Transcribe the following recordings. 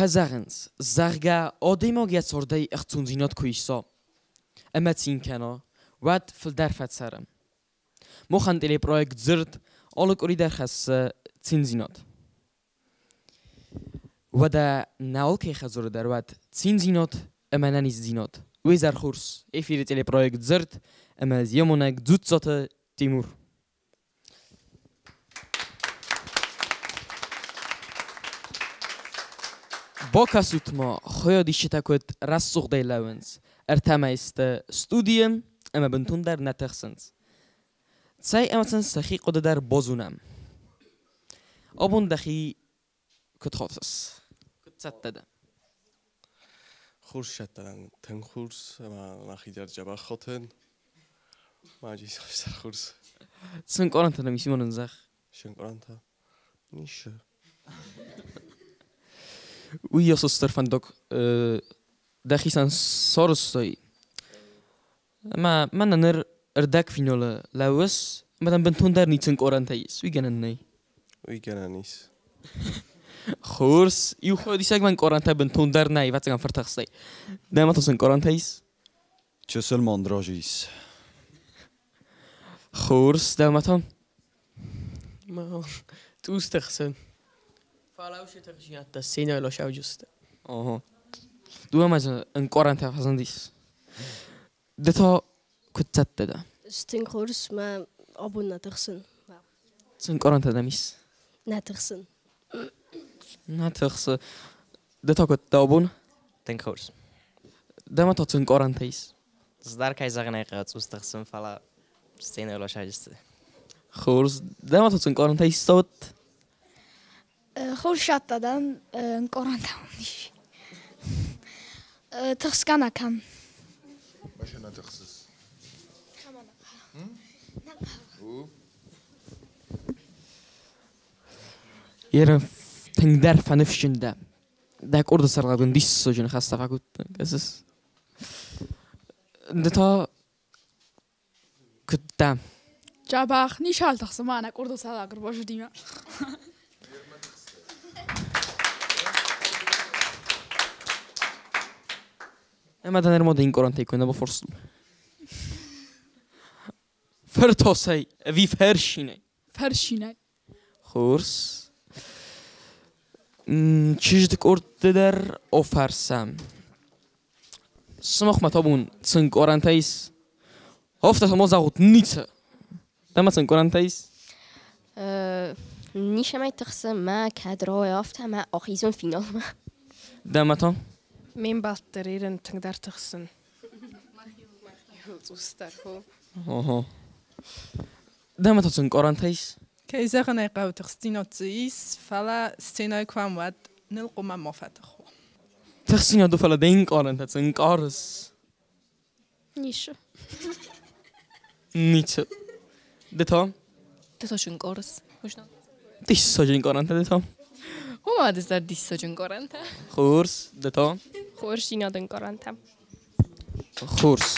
Фӕзӕгъынц, зӕгъгӕ, адӕймаг йӕ цардӕй ӕхцондзинад куы иса ӕмӕ цин кӕна, уӕд фылдӕр фӕцӕры. Махӕн телепроект «Дзырд» алы къуыри дӕр хӕссы циндзинад. Уӕдӕ нӕ алкӕй хӕдзары дӕр уӕд циндзинад ӕмӕ ӕнӕниздзинад. Уе зӕр хорз! Эфиры телепроект «Дзырд» ӕмӕ зиамонӕг Дзуццаты Тимур. Бакӕсут-ма, хайадисджытӕ куыд рӕсугъдӕй лӕууынц. Ӕртӕмӕй сты студийы ӕмӕ бынтондӕр нӕ тыхсынц. Цӕй ӕмӕ сын сӕхи хъуыды дӕр базонӕм. Абон дӕхи куыд хатыс? Куыд цӕттӕ дӕ? Хорз цӕттӕ дӕн, тынг хорз ӕмӕ мӕхи дӕр дзӕбӕх хатын. Маджи хорз. Цы нкъарӕнтӕ дӕм ис, уымӕн зӕгъ. Цы нкъарӕнтӕ? Ницы. Уый ацы стыр фӕндаг дӕхицӕн сарӕзтай. Ӕмӕ мӕнӕ ныр ӕрдӕгфиналы лӕууыс, ӕмӕ дӕм бынтондӕр ницы ӕнкъарӕнтӕ ис, уый гӕнӕн нӕй. Уый гӕнӕн ис. Хорз, иу диссаг ӕнкъарӕнтӕ бынтондӕр нӕй, ӕвӕццӕгӕн фыртыхстӕй. Дӕмӕ та цы ӕнкъарӕнтӕ ис? Чысыл мандраж ис. Хорз, дӕумӕ та? Цъус тыхсын. Фӕлӕ уыцы тыхстдзинӕдтӕ сценӕйыл сӕвджысты. Ого. Дыууӕ дзы ӕнкъарӕнтӕ фӕзындис. Ды та куыд цӕттӕ дӕ? Тынг хорз, мӕ абон нӕ тыхсын. Цы ӕнкъарӕнтӕ дӕм ис? Нӕ тыхсын. Нӕ тыхсы. Ды та куыд дӕ абон? Тынг хорз. Дӕмӕ та цы ӕнкъарӕнтӕ ис? Цыдӕр кӕй зӕгъын ӕй хъӕуы, цъус тыхсын, фӕлӕ сценӕйыл сӕвджысты. Хорз. Дӕмӕ та цы ӕнкъарӕнтӕ ис цӕуыт? Хорз цӕттӕ дӕн, ӕнкъарӕнтӕ мӕм ис. Тыхсгӕ нӕ кӕн. Машина тыхсыс? Ерын тынгдӕр фӕныфсджын дӕ. Дӕ къорды сӕргълӕуд дын диссаджы ныхӕстӕ фӕкодта, кӕсыс? Ды та куыд дӕ? Джабах, нишал тыхсы ма нӕ къорды сӕргълӕуӕг ӕрбазыдимӕ. Ӕмӕ дӕ нырма дӕ инкъарӕнтӕй куы нӕ бафарстон. Фыртосӕй ӕви фӕрсинӕй? Фӕрсинӕй. Хорз. Чызджыты къордты дӕр офӕрсӕм. Сымахмӕ табун цы нкъарӕнтӕ ис? Афтӕ сӕ ма зӕгъут ницы. Дӕмӕ цы нкъарӕнтӕ ис? Нисӕмӕй тыхсы мӕ кӕд рауай афтӕ мӕ ахизон финалмӕ. Дӕмӕ та? Ме мбӕлттӕ рерын тынгдӕр тыхсын. Цъусдӕр хо. Ого. Дӕмӕ та цы нкъарӕнтӕ ис? Кӕй зӕгъын ӕй хъӕуы, тыхстдзинад дзы ис, фӕлӕ сценӕйы куы уӕм, уӕд ныл хъуамӕ ма фӕтых уа. Тыхстдзинад у, фӕлӕ дӕ ӕнкъарӕнтӕ цы ӕнкъарыс? Ницы. Ницы. Ды та? Ды та ӕнкъарыс? Диссаджы ӕнкъарӕнтӕ ды та? Уымӕ ды дӕр диссаджы ӕнкъарӕнтӕ. Хорз, ды та? Хорздзинады ӕнкъарӕнтӕ. Хорз.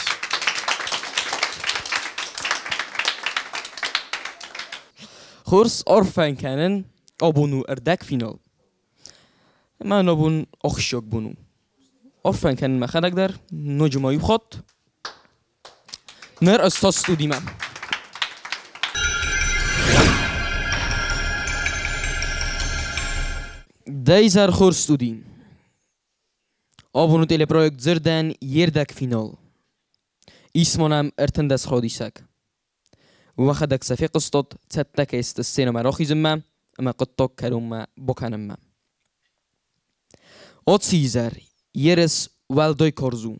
Хорз арфӕ кӕнын, абон у ӕрдӕгфинал. Мӕн абон ахсджиаг бон у. Арфӕ кӕнын мӕхӕдӕг дӕр, ноджы ма иу хатт. Ныр ӕз та студимӕ. Дӕ изӕр хорз, студи. Абон у телепроект «Дзырдӕн» йе рдӕгфинал. Ис ма нӕм 13 хӕдисӕг. Уӕхӕдӕг сӕ фехъуыстат, цӕттӕ кӕй сты сценӕмӕ рахизынмӕ ӕмӕ хъуыддаг кӕронмӕ бакӕнынмӕ. Аци изӕр ерыс уӕлдай карз у.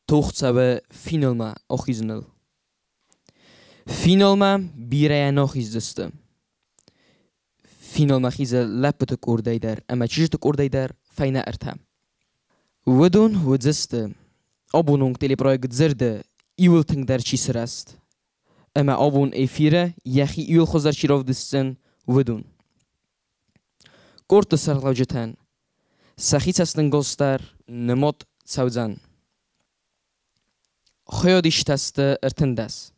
Тох цӕуы финалмӕ ахизыныл. Финалмӕ бирӕйӕ нӕ ахиздзысты. Финалмӕ хизы лӕппуты къордӕй дӕр ӕмӕ чызджыты къордӕй дӕр фӕйнӕ ӕртӕ. Уыдон уыдзысты, абон онг телепроект «Дзырд»-ы иууыл тынгдӕр чи сырӕзт ӕмӕ абон эфиры йӕхи иууыл хуыздӕр чи равдисдзӕн, уыдон. Къордты сӕргълӕуджытӕн сӕхи цӕстӕнгас дӕр нымад цӕудзӕн. Хайадисджытӕ сты 13.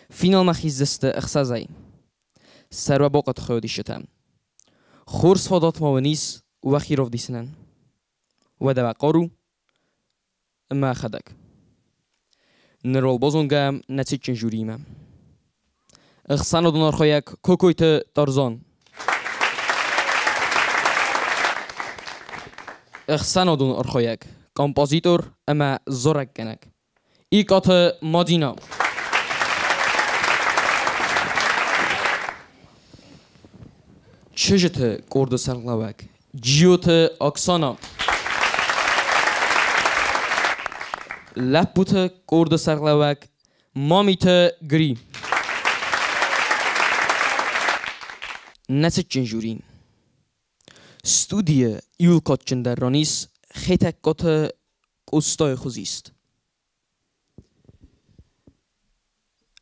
Финалмӕ хиздзысты ӕхсӕзӕй. Сӕрвӕбохъаты хайадисджытӕ. Хорз фадат ма уын ис уӕхи равдисынӕн. Уӕдӕ уӕ хъару ӕмӕ ӕхӕдӕг. Ныр уал базонгӕ нӕ цытджын жюриимӕ. Ӕхсӕнадон архайӕг Кокойты Тарзан. Ӕхсӕнадон архайӕг, композитор ӕмӕ зарӕггӕнӕг Икъаты Мадинӕ. Чызджыты къорды сӕргълӕууӕг Джиоты Оксана. Лӕппуты къорды сӕргълӕууӕг Мамиты Гри. Нӕ цытджын жюри. Студийы иууыл кадджындӕр ран ис Хетӕгкаты Къостайы хуызист.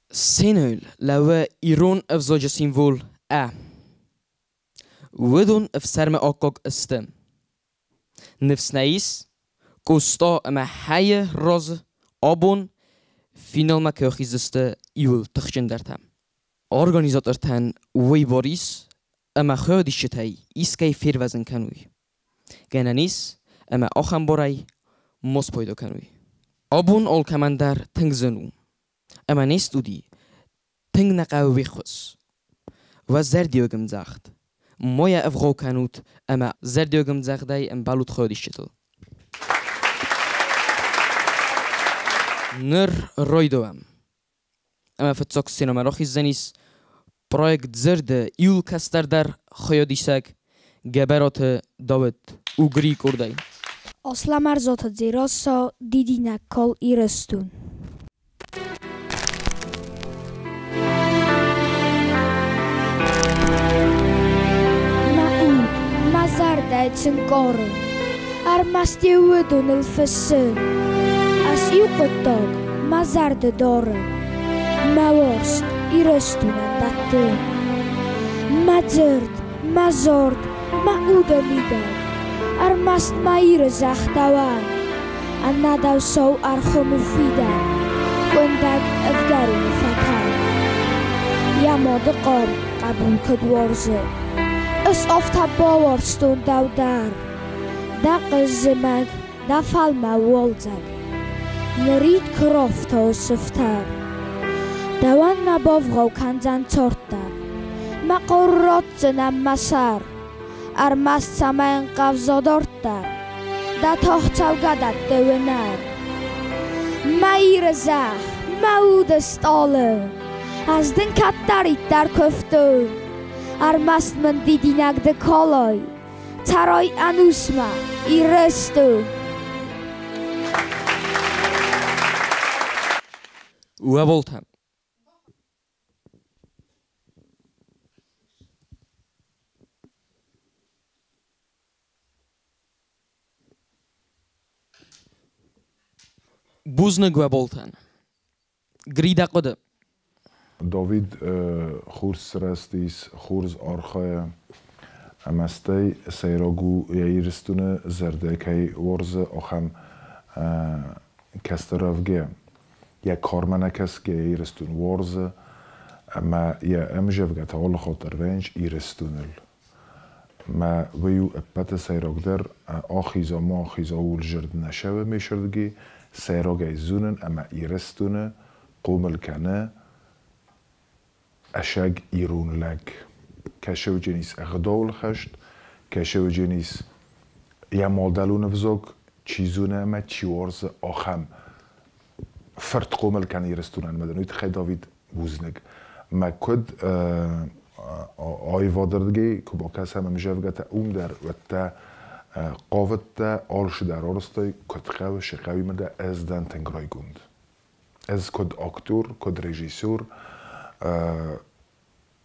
Сценӕйыл лӕууы ирон ӕвзаджы символ Ӕ. Уыдон ӕфсӕрмы аккаг сты. Ныфс нӕ ис, Къоста ӕмӕ Хӕйы раз абон финалмӕ кӕй ахиздзысты иууыл тыхджындӕртӕ. Организатортӕн уый бар ис, ӕмӕ хайадисджытӕй искӕй фервӕзын кӕной. Гӕнӕн ис, ӕмӕ ахӕм барӕй ма спайда кӕной. Абон алкӕмӕн дӕр тынг зын у, ӕмӕ не студи тынг нӕ хъӕуы уе ххуыс. Уӕ зӕрдиаг ӕмдзӕгъд, ма йӕ ӕвгъау кӕнут ӕмӕ зӕрдиаг ӕмдзӕгъдӕй ӕмбӕлут хайадисджытыл. Ныр райдайӕм. Ӕмӕ фыццаг сценӕмӕ рахиздзӕнис проект «Дзырд-ы» иууыл кӕстӕрдӕр хайадисӕг Гӕбӕраты Давыд Угрийы къордӕй. Асламӕрзаты Дзерассӕ дидинӕг кал Ирыстон. Мӕ уд, мӕ зӕрдӕйы цынкъары, Ӕрмӕст иу уыдоныл фыссын. Ӕз иу хъуыддаг мӕ зӕрды дарын, Мӕ уарзт Ирыстонӕн дӕттын. Мӕ дзырд, мӕ зард, мӕ уды мидӕг, Ӕрмӕст мӕ Иры зӕхх дӕуӕн. Ӕнӕдӕу сау ӕрхуым у фидар, Къуындӕг ӕвгӕроны фӕтӕн. Йӕ мады хъарм хъӕбул куыд уарзы, Ӕз афтӕ бауарзтон дӕу дӕр. Дӕ хъыззымӕг, дӕ фӕлмӕ уалдзӕг, Нырид куы рафтауы сыфтӕр. Дӕуӕн нӕ бавгъау кӕндзӕн цард дӕр, Мӕ хъару ратдзынӕн мӕ сӕр. Ӕрмӕст цӕмӕй ӕнхъӕвза дарддӕр, Дӕ тагъд цӕугӕдӕтты уынӕр. Мӕ Иры зӕхх, мӕ уды стъалы, Ӕз дын кӕддӕриддӕр куывтон. Ӕрмӕст мын дидинӕг ды калай, Цӕрай ӕнусмӕ, Ирыстон! Уӕ Бузныг уӕ болтӕн. Гри, дӕ хъуыды. Давид хорз сырӕзтис, хорз архайы ӕмӕ стӕй сӕйраг у йӕ Ирыстоны зӕрдӕ кӕй уарзы, ахӕм кӕстӕр ӕвгӕ. Йӕ кармӕ нӕ кӕсгӕ йӕ Ирыстон уарзы ӕмӕ йӕ ӕмзӕвгӕтӕ алы хатт дӕр вӕййынц Ирыстоныл. Мӕ уый у ӕппӕты сӕйрагдӕр ахиза ма ахиза ууыл зӕрд нӕ сӕвы ме сырдги, сӕйрагӕй зонын ӕмӕ Ирыстоны хъомыл кӕны ӕсӕг ирон лӕг. Кӕсӕвджынис ӕгъдауыл хӕст, кӕсӕвджынис йӕ мадӕлон ӕвзаг чи зоны ӕмӕ чи уарзы, ахӕм фырт хъомыл кӕны Ирыстонӕн ӕмӕ дын уый тыххӕй Давид бузныг. Мӕ куыд аивадырдыгӕй куы бакӕсӕм ӕмзӕвгӕтӕ, уым дӕр уӕдта хъавыдтӕ алцыдӕр арӕзтай, куыд хъӕуы, цы хъӕуимӕ дӕ, ӕз дӕн тынг райгонд. Ӕз куыд актер, куыд режиссер,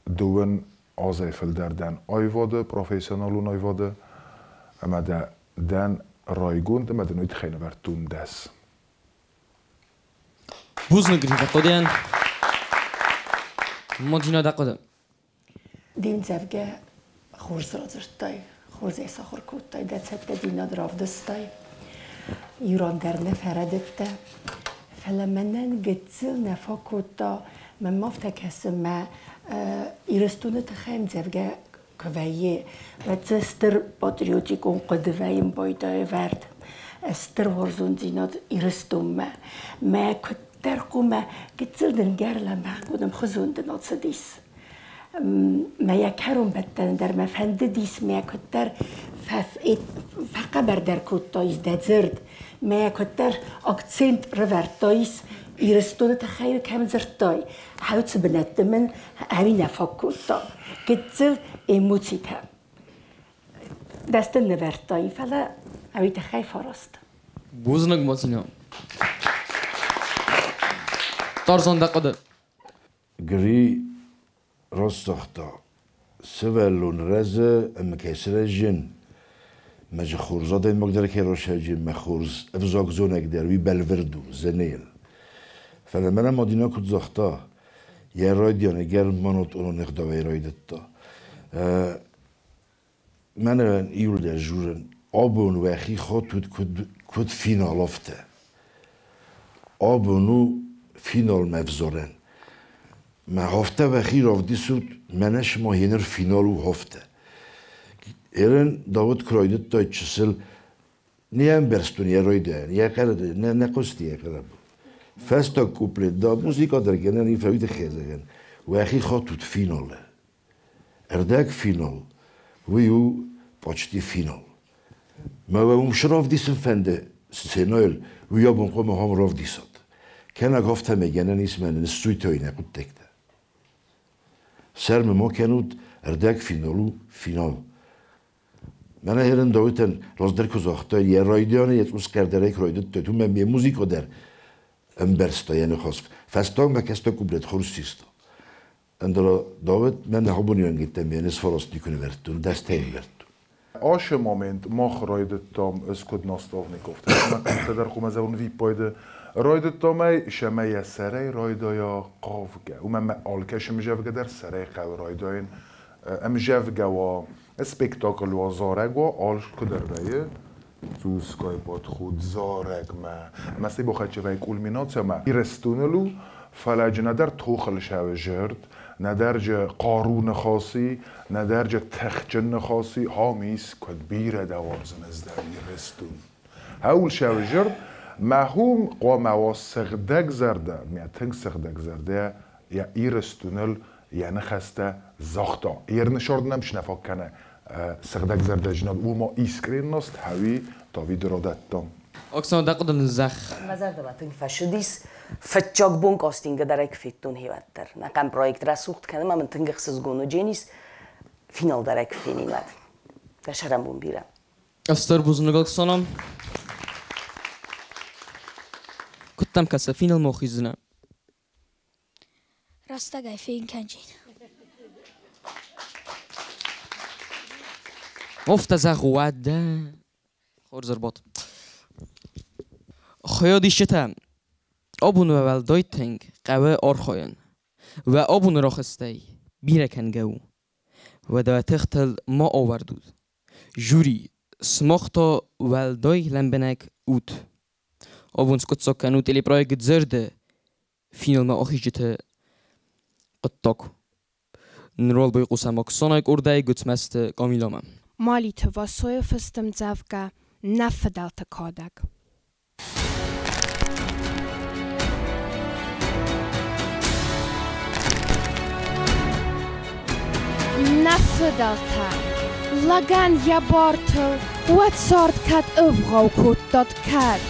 дыууын азӕй фылдӕр дӕн аивады, профессионалон аивады, ӕмӕ дӕ дӕн райгонд ӕмӕ дын уый тыххӕй нывӕрдтон 10. Бузныг, Рита Хъуыдыйӕн. Мадина, дӕ хъуыды. Де мдзӕвгӕ хорз радзырдтай, хорзӕй сахуыр кодтай, дӕ цӕттӕдзинад равдыстай. Иу ран дӕр нӕ фӕрӕдыдтӕ. Фӕлӕ мӕнӕн гыццыл нӕ фӕкодта, мӕнмӕ афтӕ кӕсы, мӕ Ирыстоны тыххӕй ӕмдзӕвгӕ Куы вӕййы, уӕд дзы стыр патриотикон хъуыды вӕййын байдайы вӕрд, стыр уарзондзинад Ирыстонмӕ. Мӕ куыддӕр хъумӕ гыццыл дын гӕрлӕмӕгъ уыдым хуызон дын ацыдис. Мӕ йӕ кӕронбӕттӕны дӕр мӕ фӕндыдис, мӕ куыддӕр фӕхъӕбӕрдӕр кодтаис дӕ дзырд, мӕ куыддӕр акцент рывӕрдтаис Ирыстоны тыххӕй кӕм дзырдтай, хӕуцы бынӕтты мын ӕви нӕ фаг кодта. Гыццыл эмоцитӕ дӕстын нывӕрдтай, фӕлӕ ӕви тыххӕй фӕраст. Бузныг, Мацина. Тарзан дӕ хъуыды. Гри рацагъта сывӕллон рӕзы ӕмӕ кӕй сырӕзын, мӕ дзы хорз адӕймаг дӕр кӕй расайджын, мӕ хорз ӕвзагзонӕг дӕр, уый бӕлвырд у, зӕнел. Фӕлӕ мӕнӕ Мадинӕ куыд загъта, йӕ райдианы германотъонон ӕгъдауӕй райдыдта. Мӕнӕн иуылдӕр журын, абон уӕхи хатут куыд финал афтӕ. Абон у финалмӕ взарӕн. Мӕ афтӕ уӕхи равдисут, мӕнӕ сымах еныр финал у афтӕ. Ерын Давыд куы райдыдта чысыл не ӕмбӕрстон йӕ райдайӕн, йӕ хъӕрӕды, нӕ, нӕ хъуысти йӕ хъӕрӕбыл. Фӕстаг куплет, да музыка дӕр гӕнӕн и фӕуиды хезӕгӕн. Уӕхи хатут финалы. Ӕрдӕгфинал, уый у почти финал. Мӕ уым равдисын фӕнды сценӕйыл, уый абон хъуамӕ ахӕм равдисат. Кӕнӕг афтӕмӕй гӕнӕн ис мӕнӕ ныссуйтӕй нӕ хъуыддӕгтӕ. Сӕрмӕ ма кӕнут, ӕрдӕгфинал у финал. Мӕнӕ ерын Дауытӕн раздӕр куы загътай, йӕ райдианы йӕ цъус хъӕрдӕрӕй куы райдыдтай, уымӕн йӕ музыкӕ дӕр ӕмбӕрста йӕ ныхас. Фӕстагмӕ кӕстӕр куплет хорз систа. Ӕндӕра Давид мӕн абони ӕнгӕттӕм йӕ нысфӕраст никуы нывӕрдтон, дӕстӕй нывӕрдтон. Ашы момент мах райдыдтам ӕз куыд наставников, дӕр хъумӕ виппайды райдыдтам ӕй, сӕмӕ йӕ сӕрӕй райдайа хъавгӕ. Уымӕн мӕ алкӕсы мзӕвгӕ дӕр сӕрӕй хъӕуы райдайын. Ӕмзӕвгӕ уа, спектакль уа, зарӕг уа, алкуы дӕр вӕййы цъусгай подход зарӕгмӕ. Ӕмӕ сӕ бохӕччы вӕййы кульминацимӕ. Ирыстоныл у, фӕлӕ джы нӕдӕр тохыл сӕвзӕрд, нӕдӕр джы хъару ныхаси, нӕдӕр джы тыхджын ныхаси, хамис куыд бирӕ дӕ уарзын ӕз дӕр Ирыстон. Хӕуыл сӕвзӕрд, мӕ хом хъуамӕ уа сыгъдӕг зӕрдӕ, мӕ тынг сыгъдӕг зӕрдӕ йӕ Ирыстоныл йӕ ныхӕстӕ загъта. Ернысорд нӕм снафаг кӕны сыгъдӕг зӕрдӕджынад, уымӕ искренность хӕуи Давиды родӕттам. Оксана, дӕ хъуыды ныззӕхх. Мӕ зӕрдӕмӕ тынг фӕцыдис. Фыццаг бон кастингы дӕр ӕй куы федтон хевӕддӕр. Нӕхъӕн проект рӕсугъд кӕны ӕмӕ мын тынг ӕхсызгон уыдженис. Финал дӕр ӕй куы фенин уӕд. Дӕ сӕрӕнбон бирӕ. Стыр бузныг, Оксана. Куыд дӕм кӕсы, финалмӕ ахиздзынӕ? Рӕстӕгӕй фенкӕнджын. Офтӕ зӕгъ уӕдӕ. Хорз ӕрбадт. Хайадисджытӕ, абон уӕ уӕлдай тынг хъӕуы архайын. Уӕ абоны рахызтӕй бирӕ кӕнгӕ у. Уӕдӕ уӕ тыхтыл ма ауӕрдут. Жюри, сымах та уӕлдай лӕмбынӕг ут. Абон скъуыддзаг кӕнут телепроект «Дзырды» финалмӕ ахизджыты хъуыддаг. Ныр уал байхъусӕм Оксанайы къордӕй Гуыцмӕзты Камилӕмӕ. Малиты Васойы фыст ӕмдзӕвгӕ «Нӕ фыдӕлты кадӕг». Нӕ фыдӕлтӕ, лӕгӕн йӕ бартыл уӕд цард кӕд ӕвгъау кодтат, кӕд?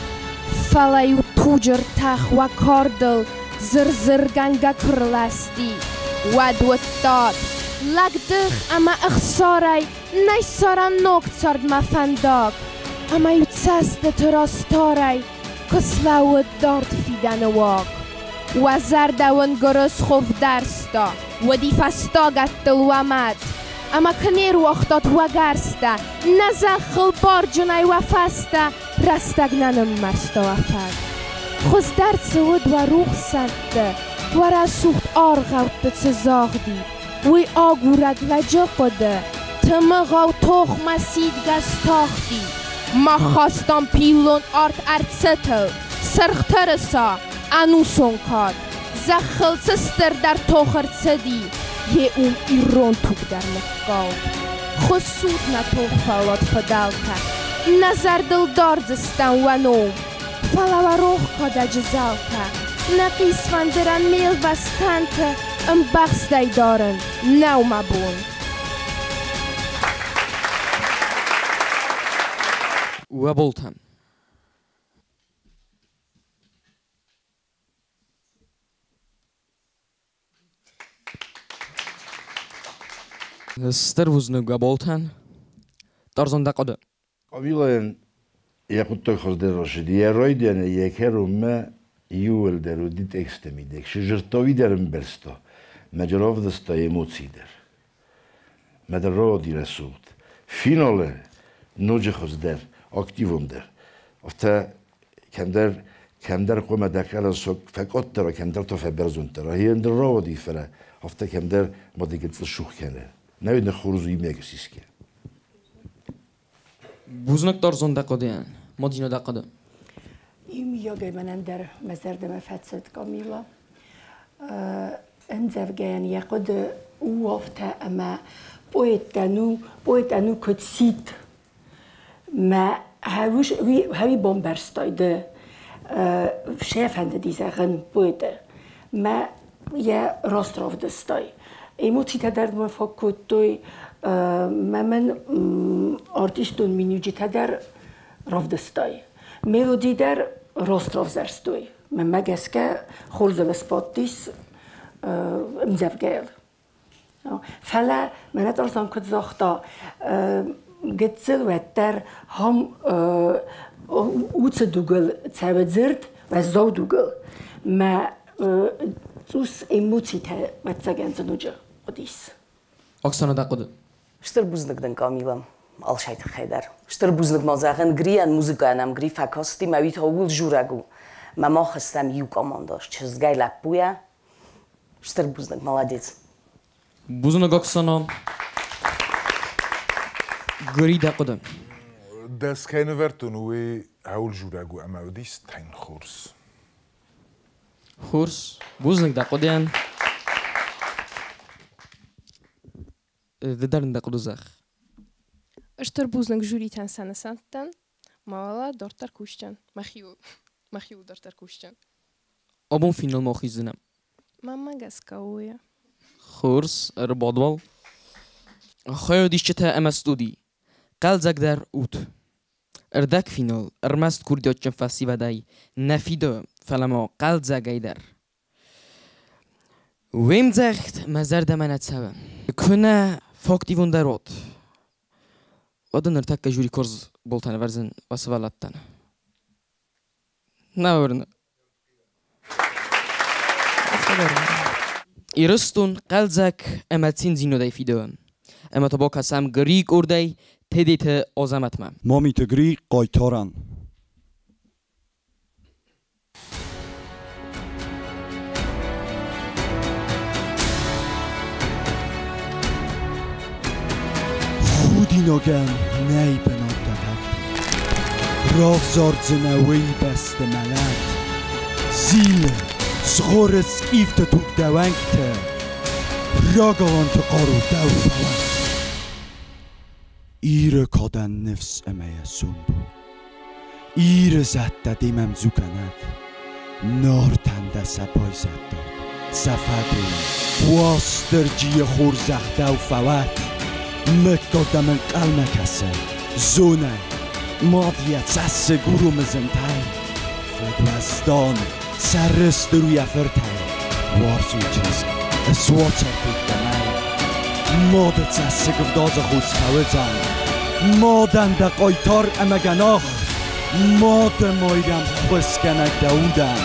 Фӕлӕ-иу туджы ртах уӕ кардыл зыр-зыргӕнгӕ куы рлӕсти, уӕд уыдтат, лӕгдых ӕмӕ ӕхсарӕй нӕй ссарӕн ног цардмӕ фӕндаг, ӕмӕ-иу цӕстыты раз тарӕй куы слӕууыд дард фидӕны уаг. Уӕ зӕрдӕ уын гуырысхо вдӕрзта, уыди фӕстагӕттыл уӕ мӕт, ӕмӕ куы не руагътат уӕ гӕрзтӕ, нӕ зӕххыл барджынӕй уӕ фӕстӕ рӕстӕг нӕ ныммарзта уӕ фӕд. Хуыздӕр цы уыд уӕ рухс сӕнтты, уӕ рӕсугъд аргъӕутты цы загъди, уый агурӕг лӕджы хъуыды, тымыгъау тохмӕ сидгӕ стахти. Мах хастам пиллон арт ӕрцытыл, сырх тырыса, ӕнусон кад. Зӕххыл цы стырдӕр тох ӕрцыди, йе уым ирон туг дӕр ныккалд. Хуыссут нӕ тохвӕллад фыдӕлтӕ, Нӕ зӕрдыл дардзыстӕм уӕ ном. Фӕлӕ уӕ рох кадӕджы зӕлтӕ, Нӕ хъисфӕндырӕн ме лвӕст тӕнты Ӕмбӕхстӕй дарын нӕу мӕ бон. Уӕ болтӕн. Стыр бузныг уӕ болтӕн. Тарзан дӕ хъуыды. Къабилайӕн йӕ хъуыддаг хуыздӕр рацыди. Йӕ райдианы йӕ кӕронмӕ иууылдӕр уыди тексты мидӕг. Сызырдта уый дӕр ӕмбӕрста. Мӕ равдыста эмоци дӕр. Мӕ дӕр рауади рӕсугъд. Финалы ноджы хуыздӕр, активондӕр. Афтӕ кӕмдӕр кӕмдӕр хъуамӕ дӕ хъӕлӕс фӕкъаддӕр, кӕмдӕр та фӕбӕрзонддӕр. Ӕндӕр рауади, фӕлӕ афтӕ кӕмдӕр ма дӕ гыццыл сух кӕны. Нӕ нӕ хорз уый сиске. Бузныг Тарзан дӕ хъуыдыйӕн. Мадина дӕ хъуыды. Иумийагӕй мӕнӕн дӕр мӕ зӕрдӕмӕ фӕцыд Камила. Ӕмдзӕвгӕйӕн йӕ хъуыды у афтӕ, ӕмӕ поэтӕн у куыд сидт. Мӕ хӕуи бамбӕрстай ды, се фӕндыди зӕгъын поэты. Мӕ йӕ раст равдыстай. Эмоцитӕ дӕр мын фаг кодтой, мӕ мын артистон миниуджытӕ дӕр равдыстай. Мелоди дӕр раст равзӕрстой. Мӕнмӕ гӕсгӕ хорзыл сбадтис ӕмдзӕвгӕйыл. Фӕлӕ мӕнӕ Тарзан куыд загъта, гыццыл уӕддӕр хам уыцы дугыл цӕуы дзырд, уӕззау дугыл. Мӕ цъус эмоцитӕ ӕвӕццӕгӕн дзы ноджы хъуыдис. Оксана дӕ хъуыды. Стыр бузныг дын, Камила, алсай тыххӕй дӕр. Стыр бузныг ма зӕгъын Грийӕн музыкӕйӕн ӕм Гри фӕкасти, мӕ уый та ууыл дзурӕг у. Мӕ мах стӕм иу командӕ, чызгӕй лӕппуйӕ. Стыр бузныг, молодец. Бузныг, Оксана. Гри дӕ хъуыды. Дӕ скӕнывӕрдтон уый ӕуыл дзурӕг у ӕмӕ уыдис тынг хорз. Хорз. Бузныг дӕ хъуыдыйӕн. Ды дӕр ын дӕ хъуыды зӕгъ. Стыр бузныг жюритӕн сӕ нысӕнттӕн. Мауала дарддӕр кусджын. Мӕхиуыл. Мӕхиуыл дарддӕр кусджын. Абон финалмӕ ахиздзынӕ. Мӕнмӕ гӕсгӕ уый. Хорз, ӕрбадвал. Хайадисджытӕ ӕмӕ студи. Хъӕлдзӕгдӕр ут. Ӕрдӕгфинал ӕрмӕст курдиатджын фӕсивӕдӕй нӕ фидауы, фӕлӕ ма хъӕлдзӕгӕй дӕр. Уе мдзӕгъд мӕ зӕрдӕмӕ нӕ цӕуы. Куынӕ фӕактивондӕр уат, уӕд ын ныртӕккӕ жюри хорз болтӕ нывӕрдзӕн уӕ сывӕллӕттӕн. Нӕ уырны. Ирыстон хъӕлдзӕг ӕмӕ циндзинадӕй фидауы. Ӕмӕ та бакӕсӕм Гри къордӕй Тедеты Азӕмӕтмӕ. Мамиты Гри хъайтарӕн. Худинагӕн нӕй бынат дӕ тӕгты. Равзардзынӕ уый бӕсты мӕлӕт. Зилы, згъоры скъифты туг дӕ уӕнгты. Рагаланты хъару дӕу фӕуӕд. Иры кадӕн ныфс ӕмӕ йӕ сомбон. Иры зӕдтӕ демӕ ӕмдзу кӕнӕд. Нартӕн дӕ сӕ байзӕддаг, сӕ фӕдон. Уастырджийы хорзӕх дӕу фӕуӕд. Мыггаг дӕм ӕнхъӕлмӕ кӕсы. Зонӕ, мад йӕ цӕссыг уромы зынтӕй. Фыдуӕздан, сӕрыстыр у йӕ фыртӕй. Уарзон чызг, ысуацар кодта мӕй. Мады цӕссыг ӕвдадзы хос фӕуыдзӕн. Мадӕн дӕ хъайтар ӕмӕ гӕнах. Мады Майрӕм ххуысгӕнӕг дӕ удӕн.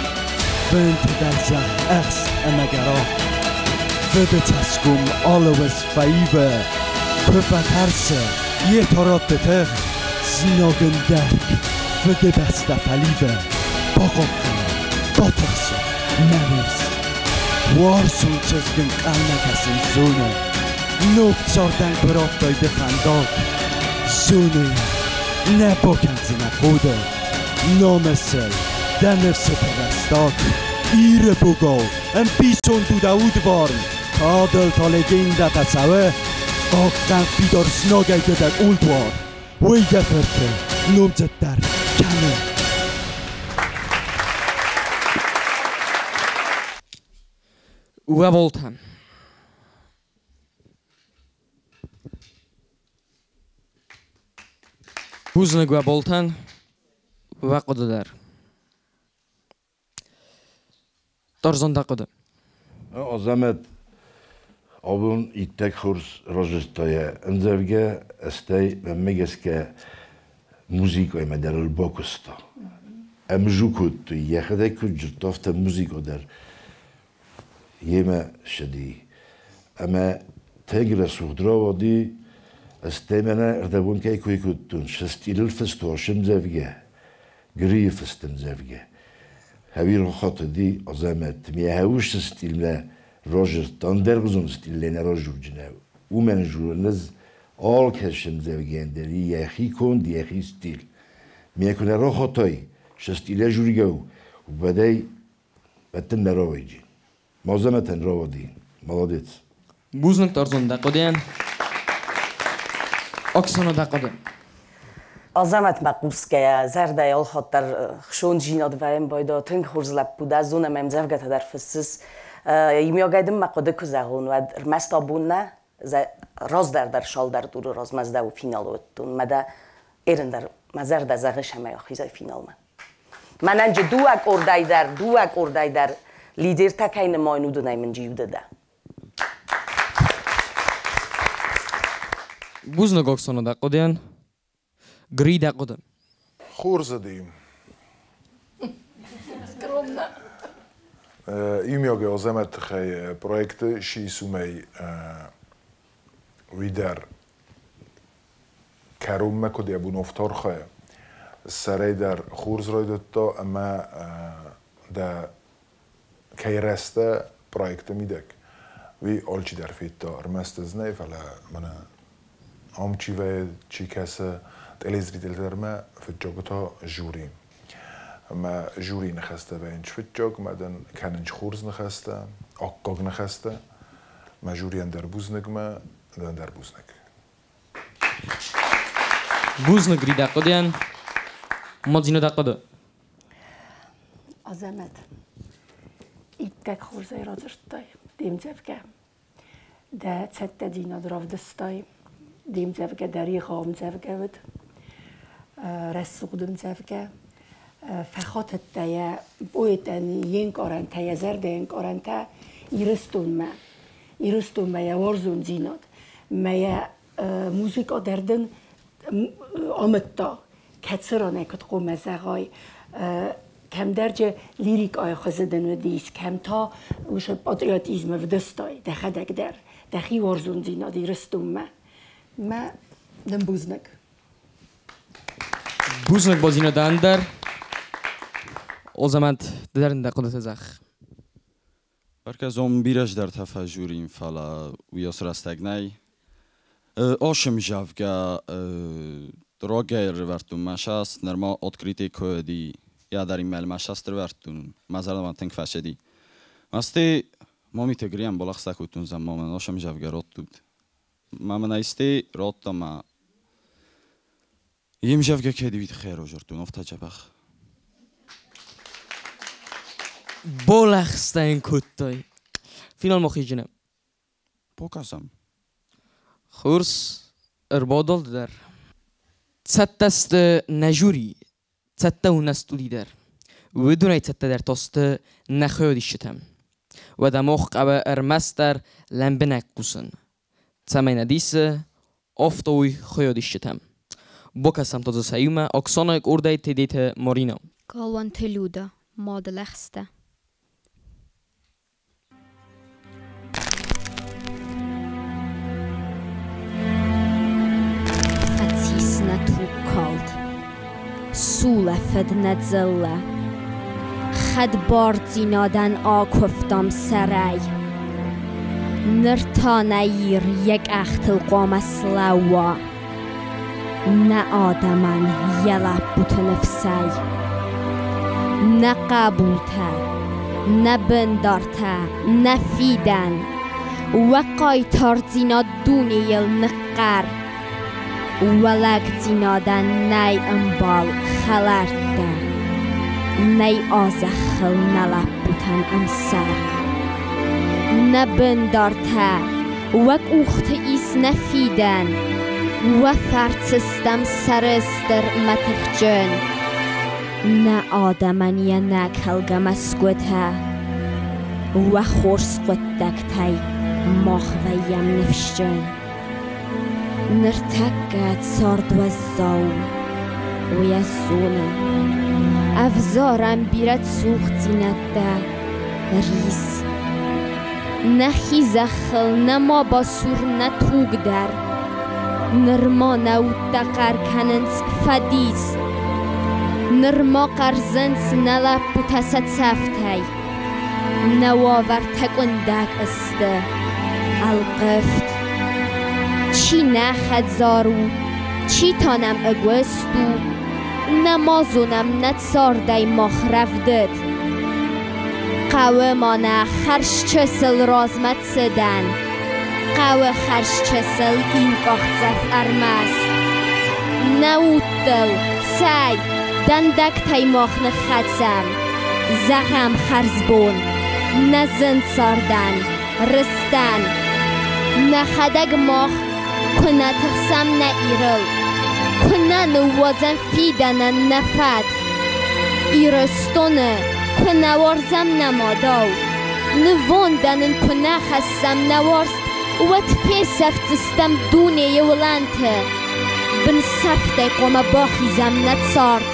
Фынты дӕлдзӕх ӕхст ӕмӕ гӕрах. Фыды цӕсгом алы уыз фӕивы. Куы фӕтӕрсы, йе та ратты тых. Знаг ӕндӕрг, Фыдыбӕстӕ фӕливы. Бахъахъхъӕны, батыхсы, мӕ ныфс. Уарзон чызг ӕнхъӕлмӕ кӕсын зоны. Ног цардӕн куы радтай ды фӕндаг. Зоны йӕ, нӕ бакӕндзынӕ хъоды. Намысыл, дӕ ныфсыты рӕстаг. Иры богал, ӕмбисонд у дӕ удварн. Кадыл та легендӕтӕ цӕуы. Хъахъхъӕн фидар знагӕй дӕ къулдуар, Уый дӕ фырты номдзыддӕр кӕны. Уӕ болтӕ. Бузныг уӕ болтӕн, уӕ хъуыды дӕр. Торзон дӕ хъуыды. Азӕмӕт абон иттӕг хорз разырдта йӕ ӕмдзӕвгӕ, стӕй мӕнмӕ гӕсгӕ музыкӕимӕ дӕр ыл бакуыста. Ӕмзу кодтой, йӕхӕдӕг куыд зыдта, афтӕ музыкӕ дӕр йемӕ ссыди. Ӕмӕ тынг рӕсугъд рауади, стӕй мӕнӕ ӕрдӕбон кӕй кой кодтон, сӕ стилыл фыст уа ӕмдзӕвгӕ, Грийы фыст ӕмдзӕвгӕ. Хӕвирхъоты Азӕмӕт миӕ усы стилмӕ разырдта, ӕндӕргъуызон стилӕй нӕ разурджынӕ. Уымӕн журын ӕз алкӕцы ӕмдзӕвгӕйӕн дӕр йӕхи конд, йӕхи стиль. Миӕ куы нӕ рахатай, сӕ стилӕ жургӕ у, уӕдӕй бӕттын нӕ рауайджи. Азӕмӕтӕн рауади. Молодец. Бузныг Торзон дӕ хъуыдыйӕн. Оксана дӕ хъуыды. Азӕмӕтмӕ хъусгӕйӕ, зӕрдӕйы алхатт дӕр хсондзинад вӕййын байдайы. Тынг хорз лӕппу дӕ, зон ӕмӕ ӕмдзӕвгӕтӕ дӕр фыссыс. Иумиагӕй дын мӕ хъуыды куы зӕгъон, уӕд ӕрмӕст абон нӕ, раздӕр дӕр цалдӕр туры размӕ дӕу финалы уыдтон. Мӕ дӕ ерын дӕр мӕ зӕрдӕ зӕгъы, цӕмӕй ахизай финалмӕ. Мӕнӕн же дыууӕ къордӕй дӕр лидертӕ кӕй нымайын, уыдонӕй мын иу ды дӕ. Бузныг Оксана дӕ хъуыдыйӕн. Гри дӕ хъуыды. Хорз уыди. Скромно. Иумиагӕй Азӕмӕты тыххӕй проекты сисумӕй уый дӕр кӕронмӕ куыд йӕ бон афтӕ архайа. Сӕрӕй дӕр хорз райдыдта ӕмӕ дӕ кӕй рӕзтӕ проекты мидӕг, уый алчидӕр федта, ӕрмӕст ӕз нӕ, фӕлӕ мӕнӕ ам чи вӕййы, чи кӕсы телезрительтӕ фыццаг та жюри. Ӕмӕ жюрийы ныхӕстӕ вӕййынц фыццаг, мӕ дын кӕнынц хорз ныхӕстӕ, аккаг ныхӕстӕ. Мӕ жюрийӕн дӕр бузныг, мӕ дӕн дӕр бузныг. Бузныг Гри дӕ хъуыдыйӕн. Мадзина дӕ хъуыды. Азӕмӕт, иттӕг хорзӕй радзырдтай де мдзӕвгӕ. Дӕ цӕттӕдзинад равдыстай. Де мдзӕвгӕ дӕр егъау ӕмдзӕвгӕ уыд. Рӕсугъд ӕмдзӕвгӕ. Фӕхатыдта йӕ поэтӕн йе нкъарӕнтӕ, йӕ зӕрдӕйы ӕнкъарӕнтӕ Ирыстонмӕ. Ирыстонмӕ йӕ уарзондзинад. Мӕ йӕ музыкӕ дӕр дын амыдта, кӕцы ранӕй куыд хъуамӕ зӕгъай. Кӕмдӕр же лирикӕйы хуызы дын уыдис, кӕм та уыцы патриотизмы вдыстай дӕхӕдӕг дӕр, дӕхи уарзондзинад Ирыстонмӕ. Мӕ дын бузныг. Бузныг Мадзина дӕн дӕр. Азӕмӕт, ды дӕр ын дӕ хъуыдытӕ зӕгъ. Бӕргӕ бирӕ здӕртӕ фӕжурин, фӕлӕ уыйас рӕстӕг нӕй. Ацы ӕмдзӕвгӕ рагӕй ӕрывӕрдтон мӕ саст, нырма открытый куы уыди, йӕ дӕр мӕ саст ӕрывӕрдтон, мӕ зӕрдӕмӕ тынг фӕцыди. Мастӕй Мамиты Грийӕн балӕгъстӕ кодтон, зӕгъ, ма мын ацы ӕмдзӕвгӕ раттут. Мӕ мын ӕй радта мӕ йе мдзӕвгӕ кӕд уый тыххӕй ӕрӕвзӕрдтон, афтӕ дзӕбӕх. Балӕгъстӕ йын кодтай. Финалмӕ хизджынӕ. Бакӕсӕм. Хорз, ӕрбадал ды дӕр. Цӕттӕ сты нӕ жюри, цӕттӕ у нӕ студи дӕр. Уыдонӕй цӕттӕдӕр та сты нӕ хайадисджытӕ. Уӕдӕ мах хъӕуы ӕрмӕстдӕр лӕмбынӕг хъусын, цӕмӕй нӕ дисы ӕфтауой хайадисджытӕ. Бакӕсӕм та дзы сӕ иумӕ Оксанайы къордӕй Тедеты Марина. Галуанты Люда, мады лӕгъстӕ. Фӕцис нӕ тугкалд, сулӕфыд нӕ дзыллӕ. Хӕдбардзинадӕн акуывтам сӕрӕй. Ныр та нӕ Ир йӕ къӕхтыл хъуамӕ слӕууа. Нӕ адӕмӕн йӕ лӕппуты ныфсӕй. Нӕ хъӕбултӕ, нӕ бындартӕ, нӕ фидӕн. Уӕ хъайтардзинад дунейыл ныхъхъӕр. Уӕ лӕгдзинадӕн нӕй ӕмбал, хӕлӕрттӕ. Нӕй а зӕххыл нӕ лӕппутӕн ӕмсӕр. Нӕ бындартӕ, уӕ къухты ис нӕ фидӕн. Уӕ фӕрцы стӕм сӕрыстыр мӕ тыхджын. Нӕ адӕмӕн йӕ нӕкӕлгӕ мӕсгуытӕ. Уӕ хорз хъуыддӕгтӕй мах вӕййӕм ныфсджын. Ныртӕккӕ цард уӕззау у, уый ӕз зонын. Ӕвзарӕм бирӕ цухдзинӕдтӕ, рис. Нӕхи зӕххыл нӕма басур нӕ туг дӕр. Нырма нӕ удтӕ хъӕр кӕнынц фӕдис. Нырма хъӕрзынц нӕ лӕппутӕ сӕ цӕфтӕй. Нӕ уавӕртӕ къуындӕг ысты, ӕлхъывд. Чи нӕ хӕдзар у, чи та нӕм ӕгуыст у, нӕма зонӕм нӕ цардӕй мах рӕвдыд. Хъӕуы ма нӕ хӕрзчысыл размӕ цыдӕн, хъӕуы хӕрзчысыл иу къахдзӕф ӕрмӕст. Нӕ удтыл, цӕй, дӕндӕгтӕй мах ныххӕцӕм, зӕгъӕм хӕрзбон, нӕ зын цардӕн, рыстӕн. Нӕхӕдӕг мах куы нӕ тыхсӕм нӕ Ирыл, куы нӕ ныууадзӕм фидӕнӕн нӕ фӕд. Ирыстоны куы нӕ уарзӕм нӕ мадау, нывондӕн ын куы нӕ хӕссӕм нӕ уарзт, уӕд фесӕфдзыстӕм дунейы уылӕнты. Бынсӕфтӕй хъуамӕ бахизӕм нӕ цард.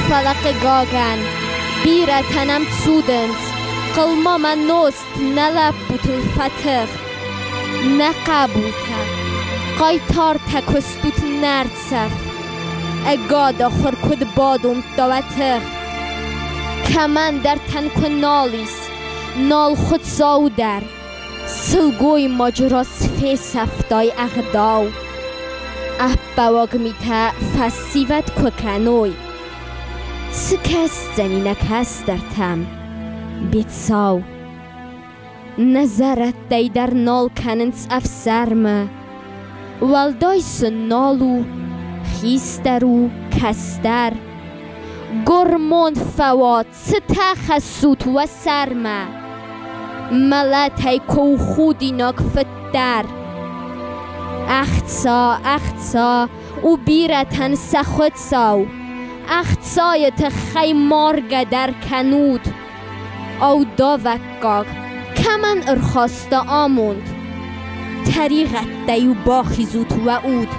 Фӕлӕ, хъыгагӕн, бирӕтӕ нӕм цудынц, хъылмамӕ нозт нӕ лӕппутыл фӕтых. Нӕ хъӕбултӕ, хъайтартӕ куы стут нӕрцӕф, ӕгады хур куыд бадомдта уӕ тых. Кӕмӕндӕртӕн куы нал ис, нал Хуыцау дӕр, сылгоймаджы раз фесӕфтай ӕгъдау. Ӕппӕуаг митӕ фӕсивӕд куы кӕной, цы кӕсдзӕни нӕ кӕстӕртӕм, бецау? Нӕ зӕрӕдтӕй дӕр нал кӕнынц ӕфсӕрмы, уӕлдай сын нал у, хистӕр у, кӕстӕр. Гормон фӕуа, цытӕ хӕссут уӕ сӕрмӕ? Мӕлӕтӕй куы у худинаг фыддӕр. Ӕхца, ӕхца у бирӕтӕн сӕ хуыцау. Ӕхцайы тыххӕй маргӕ дӕр кӕнут. Ау, давӕггаг кӕмӕн ӕрхаста амонд? Тӕригъӕдтӕй-иу бахизут уӕ уд.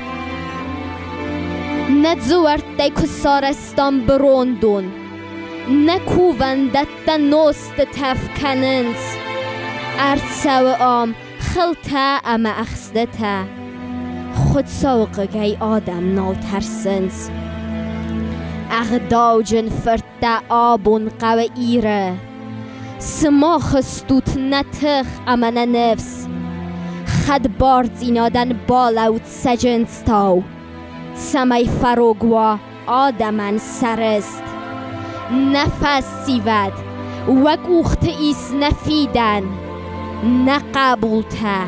Нӕ дзуӕрттӕй куы сарӕзтам бырондон, нӕ кувӕндӕттӕ нозты тӕф кӕнынц. Ӕрцӕуы ам хылтӕ ӕмӕ ӕхстытӕ. Хуыцауы хъыгӕй адӕм нал тӕрсынц. Ӕгъдауджын фырттӕ абон хъӕуы Иры. Сымах стут нӕ тых ӕмӕ нӕ ныфс. Хӕдбардзинадӕн балӕуд цӕджындзтау, цӕмӕй фӕрог уа адӕмӕн сӕ рыст. Нӕ фӕсивӕд, уӕ къухты ис нӕ фидӕн, нӕ хъӕбултӕ,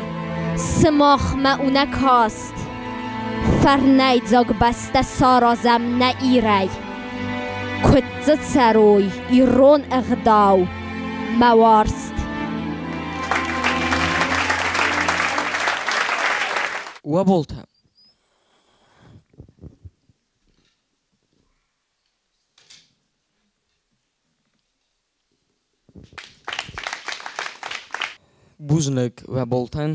сымахмӕ у нӕ каст. Фӕрнӕйдзаг бӕстӕ саразӕм нӕ Ирӕй. Куыд дзы цӕрой ирон ӕгъдау мӕ уарзт. Уӕ болтӕ. Бузныг уӕ болтӕн.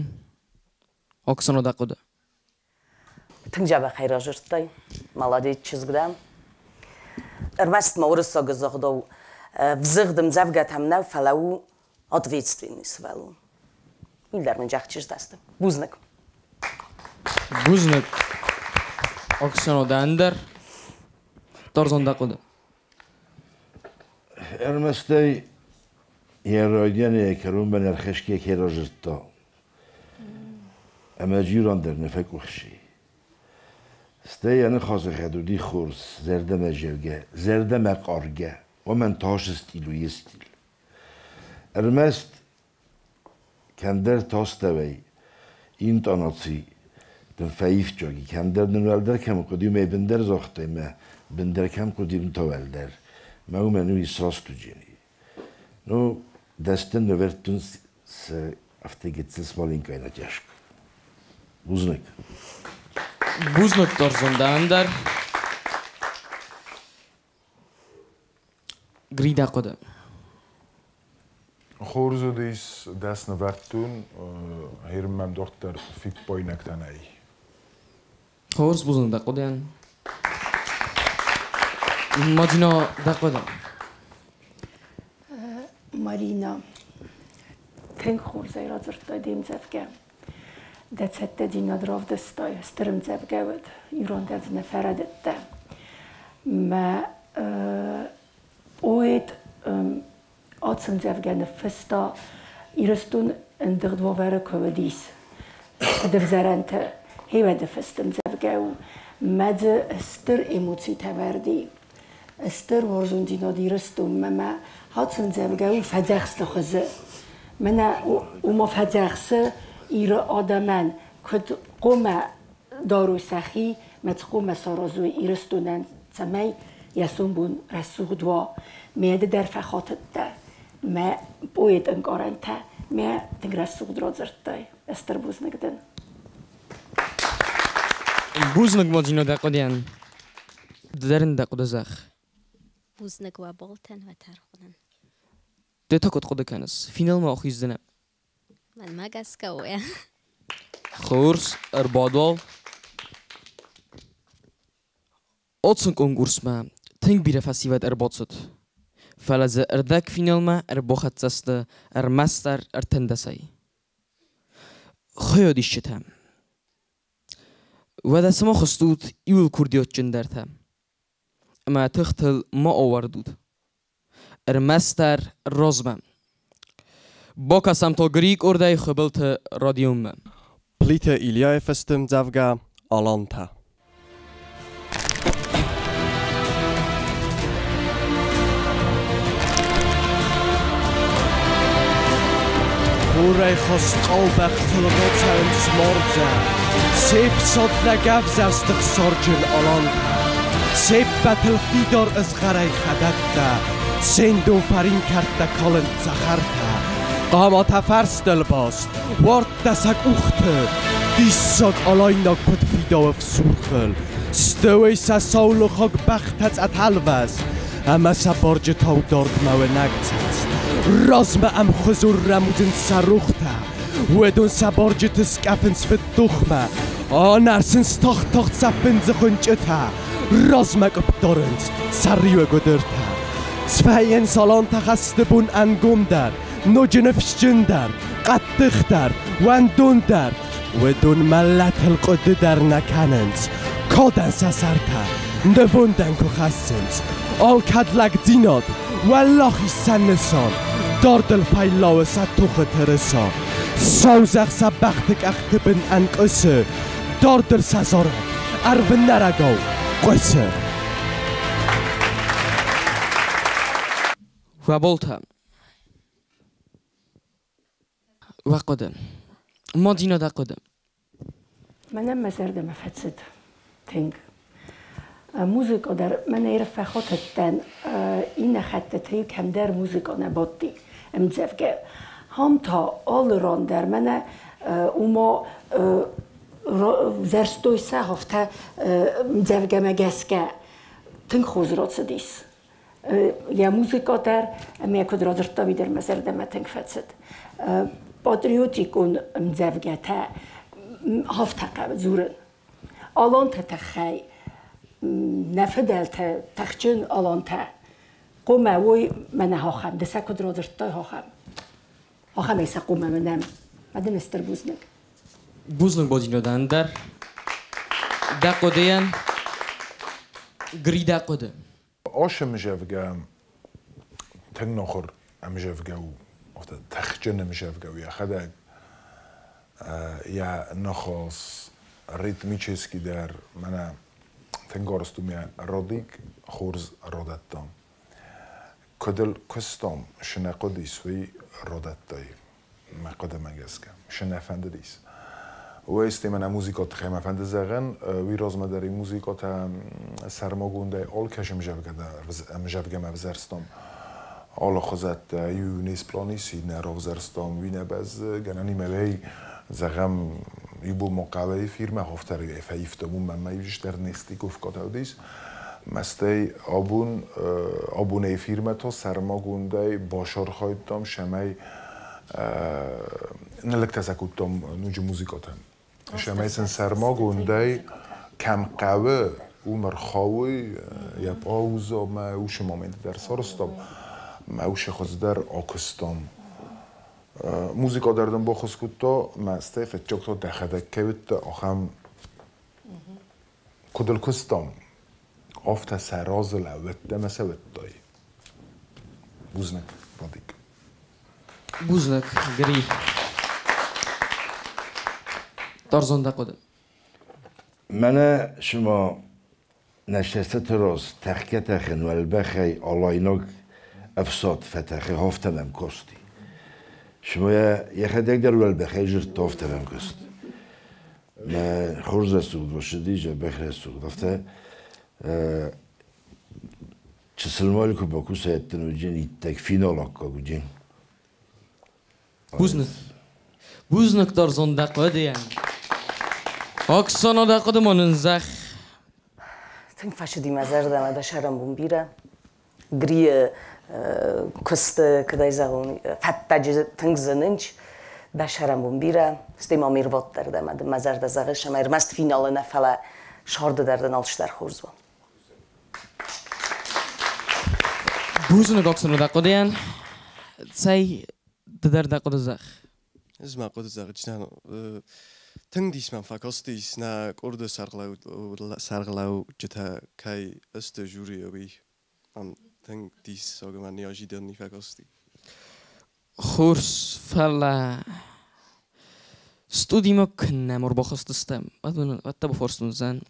Оксана дӕ хъуыды. Тынг дзӕбӕхӕй разырдтай. Молодец чызг дӕ. Ӕрмӕст ма уырыссаг ӕгъдау взыгъд ӕмдзӕвгӕтӕм нӕ, фӕлӕ у ответственный сывӕллон. Уый дӕр мын зӕгъ Бузныг. Бузныг. Оксана дӕ ӕндӕр. Тарзан дӕ хъуыды. Ӕрмӕстӕй йӕ райдианы йӕ кӕронмӕ ӕрхӕсгӕ ке разырдта, ӕмӕ джиран дӕр нӕ фӕкъуыхси. Стӕй йӕ ныхасы хӕд уыди хорз, зӕрдӕмӕзӕугӕ, хъаргӕ, уымӕн тасы стил у йе стил. Ӕрмӕст Кӕмдӕр тастӕвӕй интонаци дын фӕивчаги, кӕмдӕр дын уӕлдӕр кӕм хъуыди, уымӕй бындӕр загътай, мӕ бындӕр кӕм хъуыди, уым та уӕлдӕр. Мӕ уымӕн уый срастуджени. Ну, дӕстӕн нывӕрдтон сӕ афтӕ гыццыл смаленькая натяжка. Бузныг. Бузныг Торзондан дӕр. Гри дӕ хъуыды. Хорз уыдис дӕс нывӕрдтон, херым мӕм дарддӕр фиппаинӕгтӕ нӕй. Хорз, бузныг дӕ хъуыдыйӕн. Мадина, дӕ хъуыды. Марина, тынг хорзӕй радзырдтай де мдзӕвгӕ. Дӕ цӕттӕдзинад равдыстай, стыр ӕмдзӕвгӕ уыд, ирон дӕр дзы нӕ фӕрӕдыдтӕ. Мӕ поэт ацы ӕмдзӕвгӕ ныффыста, Ирыстон ӕндыгъд уавӕры куы уыдис, фыдывзарӕнты хевӕды фыст ӕмдзӕвгӕ у. Мӕ дзы стыр эмоцитӕ вӕрди, стыр уарзондзинад Ирыстонмӕ мӕ ацы ӕмдзӕвгӕ у фӕдзӕхсты хуызы. Мӕнӕ уымӕ фӕдзӕхсы Иры адӕмӕн, куыд хъуамӕ дарой сӕхи, мӕ цы хъуамӕ саразой Ирыстонӕн, цӕмӕй йӕ сомбон рӕсугъд уа. Мӕ ды дӕр фӕхатыдтӕ мӕ поэт ӕнкъарӕнтӕ, мӕ тынг рӕсугъд радзырдтай. Стыр бузныг дын. Бузныг, Мадина, дӕ хъуыдыйӕн. Ды дӕр ын дӕ хъуыды зӕгъ. Бузныг уӕ балтӕн, уӕ тӕрхонӕн. Ды та куыд хъуыды кӕныс? Финалмӕ ахиздзынӕ? Мӕнмӕ гӕсгӕ уӕ. Хорз, ӕрбадуал. Ацы конкурсмӕ тынг бирӕ фӕсивӕд ӕрбацыд, фӕлӕ дзы ӕрдӕгфиналмӕ ӕрбахӕццӕ сты ӕрмӕстдӕр 13-ӕй. Хайадисджытӕ. Уӕдӕ сымах стут иууыл курдиатджындӕртӕ ӕмӕ тыхтыл ма ауӕрдут. Ӕрмӕстдӕр размӕ. Бакӕсӕм та Грийы къордӕй Хуыбылты Родионмӕ. Плиты Ильяйы фысты ӕмдзӕвгӕ «Алантӕ». Хурӕй хӕстхъӕлбӕхтыл рацӕуынц мардзӕ, Се фсад лӕгӕвзӕрст ӕхсарджын алантӕ. Се ппӕтыл фидар ызгъӕрӕй хӕдӕттӕ, Се ндон фаринкӕрдтӕ калынц цӕхӕртӕ. Хъаматӕ фӕрстыл баст, уарттӕ сӕ къухты, Диссаг алайнаг куыд фидауы фсурхыл. Стӕй сӕ саулохаг бӕхтӕ цъӕтӕлвӕс, Ӕмӕ сӕ барджытау дардмӕ уынӕг цӕст. Размӕ ӕмхуызон рӕмудзынц сӕ рохтӕ, Уыдон сӕ барджыты скъӕфынц фыддухмӕ, Анӕрсынц тагъд-тагъд сӕ фындзы хуынчъытӕ, Размӕ къуыпп дарынц сӕ риуы гуыдыртӕ. Свӕййынц алантӕ хӕсты бон ӕнгомдӕр, Ноджы ныфсджындӕр, хъӕддыхдӕр, уӕндондӕр. Уыдон мӕлӕтыл хъуыды дӕр нӕ кӕнынц, Кадӕн сӕ сӕртӕ нывондӕн куы хӕссынц. Алкӕд лӕгдзинад, уӕлахиз сӕ нысан, Дардыл фӕйлауы сӕ тохы тырыса. Сау зӕхх сӕ бӕхты къӕхты бын ӕнкъуысы, Дардыл сӕ зарӕг ӕрвнӕрӕгау хъуысы. Уӕ болтӕ. Уӕ хъуыды. Мадина, дӕ хъуыды. Мӕнӕн мӕ зӕрдӕмӕ фӕцыд тынг. Музыкӕ дӕр мӕнӕ фӕхатыдтӕн, иннӕ хӕттыты кӕмдӕр музыкӕ нӕ бадти ӕмдзӕвгӕ. Ам та алы ран дӕр мӕнӕ уымӕ взӕрстой сӕ афтӕ ӕмдзӕвгӕмӕ гӕсгӕ. Тынг хорз рацыдис. Йӕ музыкӕ дӕр ӕмӕ куыд радзырдта, уый дӕр мӕ зӕрдӕмӕ тынг фӕцыд. Патриотикон ӕмдзӕвгӕтӕ афтӕ хъӕуы дзурын. Алантӕ тыххӕй нӕ фыдӕлтӕ тыхджын алантӕ хъуамӕ уой мӕнӕ ахӕм, ды сӕ куыд радзырдтай ахӕм. Ахӕмӕй сӕ хъуамӕ уынӕм. Мӕ дын стыр бузныг. Бузныг, Мадина, дӕр. Дӕ хъуыдыйӕн. Гри, дӕ хъуыды. Ашы ӕмзӕвгӕ тынг нахуыр ӕмзӕвгӕ у, афтӕ тыхджын ӕмзӕвгӕ у йӕхӕдӕг. Йӕ ныхас ритмически дӕр мӕнӕ тынг арӕзт у мӕ Родик хорз радӕттам. Куыд ыл куыстам, цы нӕ хъуыдис, уый радӕттай. Мӕ хъуыдымӕ гӕсгӕ. Шы нӕ фӕндыдис. Уый стӕй мӕнӕ музыкаты тыххӕй мӕ фӕнды зӕгъын, уый размӕ дӕр музыкатӕ сӕрмагондӕй алкӕсы ӕмзӕвгӕмӕ ӕвзӕрстам. Алы хуызӕттӕ иу не сплан ис, иннӕ равзӕрстам, уый нӕ бӕззы, гӕнӕн имӕлӕй, зӕгъӕм, иу бон ма хъӕуӕй фирмӕ хафтӕргӕй фӕивтам, уымӕн ма иу дӕр не стыковкатӕ уыдис. Мӕстӕй абон абонӕй фирмӕ та сӕрмагондӕй бацархайдтам, цӕмӕй ныллӕгтӕ сӕ кодтам ноджы музыкатӕ. Цӕмӕй сын сӕрмагондӕй кӕм хъӕуы, уым ӕрхауой, йӕ пауза ӕмӕ уыцы моменты дӕр сарӕзтам, ӕмӕ уыцы хуыздӕр акуыстам. Музыка дӕр дын баххуыс кодта, ӕмӕ стӕй фыццаг та дӕхӕдӕг кӕй уыдтӕ, ахӕм куыд ыл куыстам, афтӕ сӕ разы лӕууыдтӕ ӕмӕ сӕ уыдтай. Бузныг, Вадик. Бузныг, Гри. Тарзан дӕ хъуыды. Мӕнӕ цыма нӕ цӕстыты раз тӕхгӕ-тӕхын уӕлбӕхӕй алайнаг ӕфсад фӕтӕхы, афтӕ мӕм касти. Цыма йӕ йӕхӕдӕг дӕр уӕлбӕхӕй зыдта, афтӕ мӕм каст. Мӕ хорз рӕсугъд басыди, дзӕбӕх рӕсугъд. Афтӕ чысыл ма куы бакусайдтӕн, уыджын иттӕг финал аккаг уыджын. Бузныг. Бузныг, Тарзан, дӕ хъуыдыйӕн. Оксана, дӕ хъуыды ма нын зӕгъ. Тынг фӕцыди мӕ зӕрдӕмӕ дӕ сӕрӕнбон бирӕ. Грийы куысты, куыд ӕй зӕгъон, фӕдтаджы тынг зынынч. Дӕ сӕрӕнбон бирӕ. Стӕй ма ме рвад дӕр дӕ мӕ зӕрдӕ зӕгъы, ӕмӕ ӕрмӕст финалы нӕ, фӕлӕ сӕрды дӕр дын алцыдӕр хорз уа. Бузныг, Оксана, дӕ хъуыдыйӕн. Цӕй, ды дӕр дӕ хъуыды зӕгъ. Ӕз мӕ хъуыды зӕгъдзынӕн. Тынг дис мӕм фӕкастис, нӕ къорды сӕргълӕуджытӕ кӕй сты жюрийы, уый. Ам тынг диссаг ӕмӕ неожиданный фӕкасти. Хорз, фӕлӕ студимӕ куыннӕ ӕрбахызтыстӕм, уӕд та бафарстон уыдзӕн.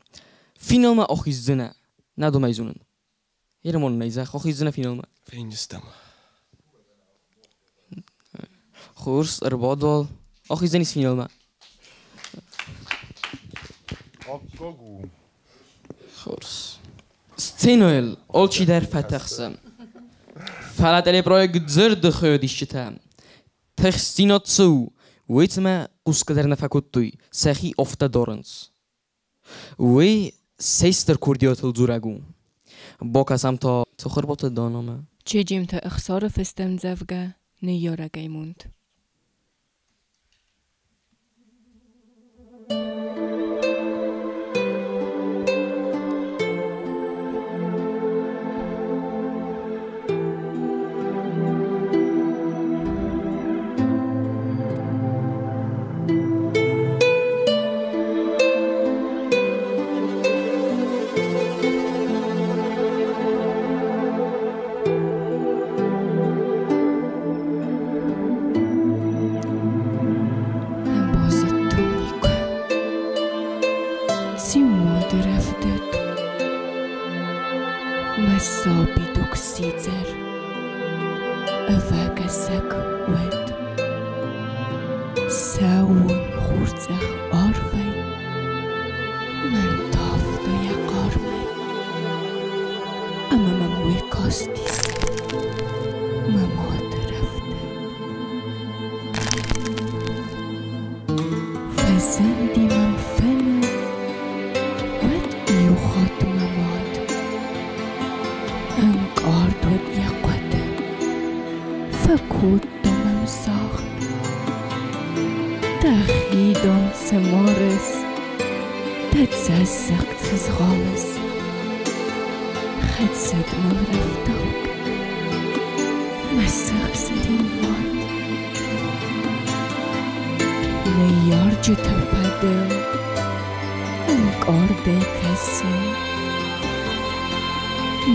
Финалмӕ ахиздзынӕ? Нӕ дӕм ӕй зонын. Ермон нӕй зӕгъ, ахиздзынӕ финалмӕ. Фенджыстӕм. Хорз, ӕрбадуал. Ахиздзӕнис финалмӕ. Аккаг у. Хорз. Сценӕйыл алчидӕр фӕтӕхсы. Фӕлӕ телепроект дзырды хайадисджытӕ тыхстдзинад цы у, уый цымӕ хъусгӕ дӕр нӕ фӕкодтой, сӕхи афтӕ дарынц. Уый цӕй стыр курдиатыл дзурӕг у. Бакӕсӕм та Цыхуырбаты Данамӕ. Чеджемты Ӕхсары фыст ӕмдзӕвгӕ «Ныййарӕгӕй мунд». Нӕ базыдтон никуы, циу мады рӕвдыд. Мӕ сабидуг сидзӕр, ӕвӕгӕсӕг уӕд. Сӕууон хурцъӕх арвӕй мӕн тавта йӕ хъармӕй. Ӕмӕ мӕм уый кастис мӕ мады рӕвдыд. Фӕзынди мӕм фыны, уӕд иу хатт мӕ мад. Ӕнкъард уыд йӕ хъуыды, фӕкодта мӕм загъд. Дӕхи, дам, цы марыс, дӕ цӕссыг цы згъалыс? Хӕцыд мыл рӕвдаугӕ мӕ сыгъзӕрин мад. Ныййарджыты фӕдыл ӕнкъардӕй кӕсын.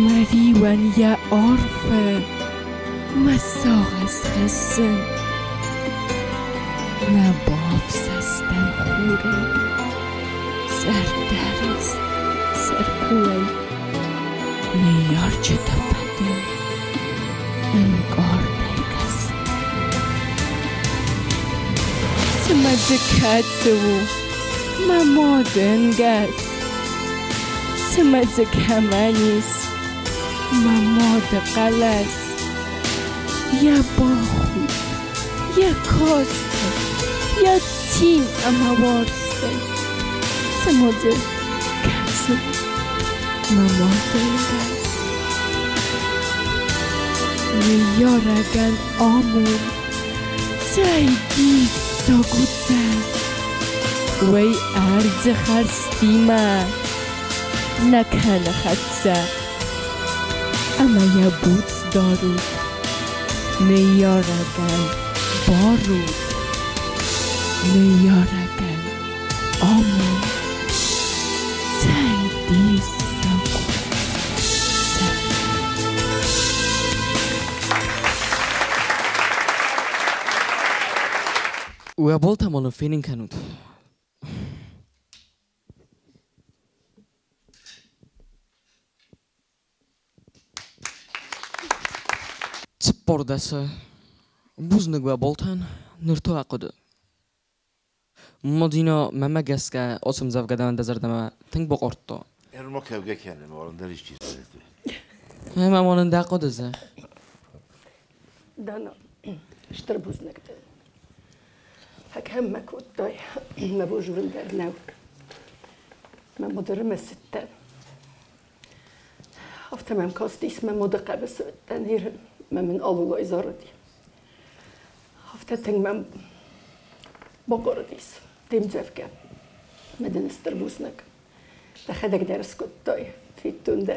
Мӕ риуӕн йӕ арфы мӕ сагъӕс хӕссын. Нӕ бафсӕстӕн хурӕй, зӕрдӕрыст сӕркъулӕй. Ныййарджыты фӕдыл ӕнкъардӕй кӕсын. Цымӕ дзы кӕцы у мӕ мады ӕнгӕс? Цымӕ дзы кӕмӕн ис мӕ мады хъӕлӕс? Йӕ бахудт, йӕ кастӕй, йӕ цин ӕмӕ уарзтӕй. Цымӕ дзы кӕцы у мӕ мады ӕнгӕс? Ныййарӕгӕн амонд цӕй диссаг уыдзӕн, уый ӕрдзы хӕрзтимӕ нӕ кӕны хӕццӕ. Ӕмӕ йӕ буц дарут, ныййарӕгӕн барут, ныййарӕгӕн амонд цӕй диссаг уыдзӕн. Уӕ болтӕ ма нын фенын кӕнут. 14. Бузныг уӕ болтӕн, ныр та ахъуыды. Мадина, мӕнмӕ гӕсгӕ, ацы ӕмдзӕвгӕ дӕн дӕ зӕрдӕмӕ тынг бахъардта. Ӕрма кӕугӕ кӕны, ма дӕр исчи Ӕмӕ ма нын дӕ хъуыды зӕгъ. Дана, стыр бузныг дын. Фӕкӕм мӕ кодтай, мӕ бон журын дӕр нӕу. Мӕ мадыры мӕ цыдтӕн. Афтӕ мӕм кастис, мӕ мады хъӕбысы уыдтӕн Ирын, мӕ мын алулай зарыди. Афтӕ тынг мӕм бахъарыдис де мдзӕвгӕ. Мӕ дын стыр бузныг. Дӕхӕдӕг дӕр скодтай, федтон дӕ.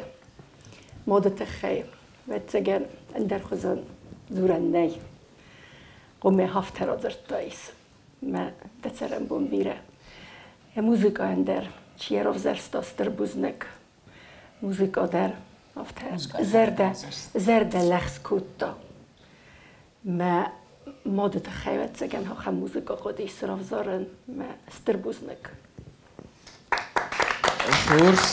Мады тыххӕй, ӕвӕццӕгӕн, ӕндӕрхуызон дзурӕн нӕй. Хъуамӕ афтӕ радзырдтаис. Мӕ дӕ цӕрӕнбон бирӕ. Йӕ музыкӕйӕн дӕр, чи йӕ равзӕрста, стыр бузныг. Музыкӕ дӕр афтӕ зӕрдӕ лӕгъз кодта. Мӕ мады тыххӕй, ӕвӕццӕгӕн, ахӕм музыкӕ хъуыдис равзарын. Мӕ стыр бузныг. Хорз.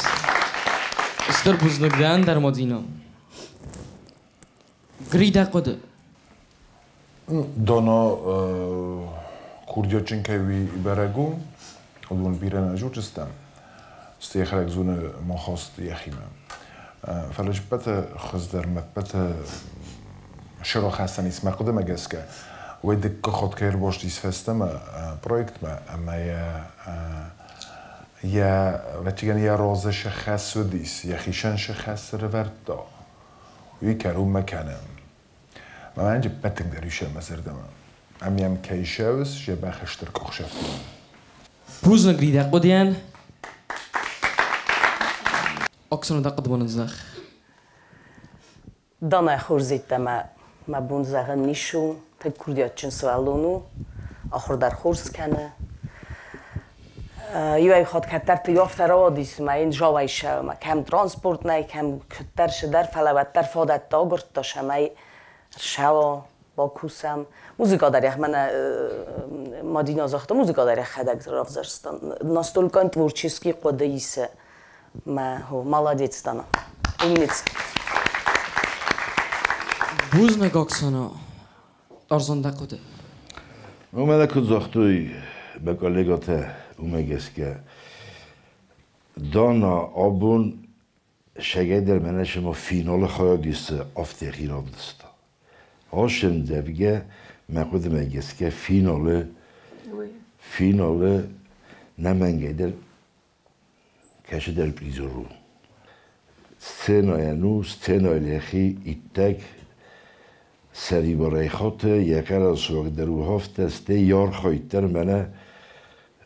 Стыр бузныг дӕн дӕр, Мадина. Гри, дӕ хъуыды. Дана курдиатджын кӕй уый бӕрӕг у, уыдон бирӕ нӕ зурджыстӕм. Стӕй йӕхӕдӕг зоны махаст йӕхимӕ. Фӕлӕ ӕппӕты хуыздӕр мӕ ӕппӕты сӕрахӕцӕн ис мӕ хъуыдымӕ гӕсгӕ, уый дыккаг хатт кӕй ӕрбастис фӕстӕмӕ проектмӕ ӕмӕ йӕ ӕвӕццӕгӕн йӕ разы цы хӕс уыдис, йӕхицӕн цы хӕс ӕрӕвӕрдта, уый кӕронмӕ кӕны. Мӕ мӕнджы ӕппӕт тынгдӕр ис мӕ зӕрдӕмӕ. Ам йӕм кӕй ссӕуыс, дзӕбӕх стыр къухсӕфтон. Бузныг, Гри, дӕ хъуыдыйӕн. Оксана, дӕ хъуыды ма нын зӕгъ. Данӕ хорз йеддӕмӕ мӕ бон зӕгъын ницы у. Тынг курдиатджын сывӕллон у, ахуыр дӕр хорз кӕны. Иуӕй хатт кӕддӕрты афтӕ рауадис, ӕмӕ йын жалай ӕмӕ кӕм транспорт нӕй, кӕм куыддӕр цыдӕр, фӕлӕ уӕддӕр фадӕттӕ агуырдта, цӕмӕй ссӕуа, бакусӕм. Музыкӕ дӕр мӕнӕ Мадина загъта, музыкӕ дӕр йӕхӕдӕг равзӕрста. Настолько творческий хъуыды исы. Мӕ хо, молодец, Дана. Умница. Бузныг, Оксана. Ӕрдзон дӕ хъуыды. Ну, мӕнӕ куыд загътой мӕ коллегатӕ, уымӕ гӕсгӕ Дана абон сӕгӕйдӕр мӕнӕ сыма финалы хайад исы афтӕ равдыста. Ӕмдзӕвгӕ мӕ хъуыдымӕ гӕсгӕ финалы нӕмӕнгӕйдӕр кӕцыдӕр призер у. Сценӕйӕн у, сценӕйыл йӕхи иттӕг сӕрибарӕй хаты, йӕ хъӕлӕсуаг дӕр у афтӕ, стӕй йӕ архайд дӕр мӕнӕ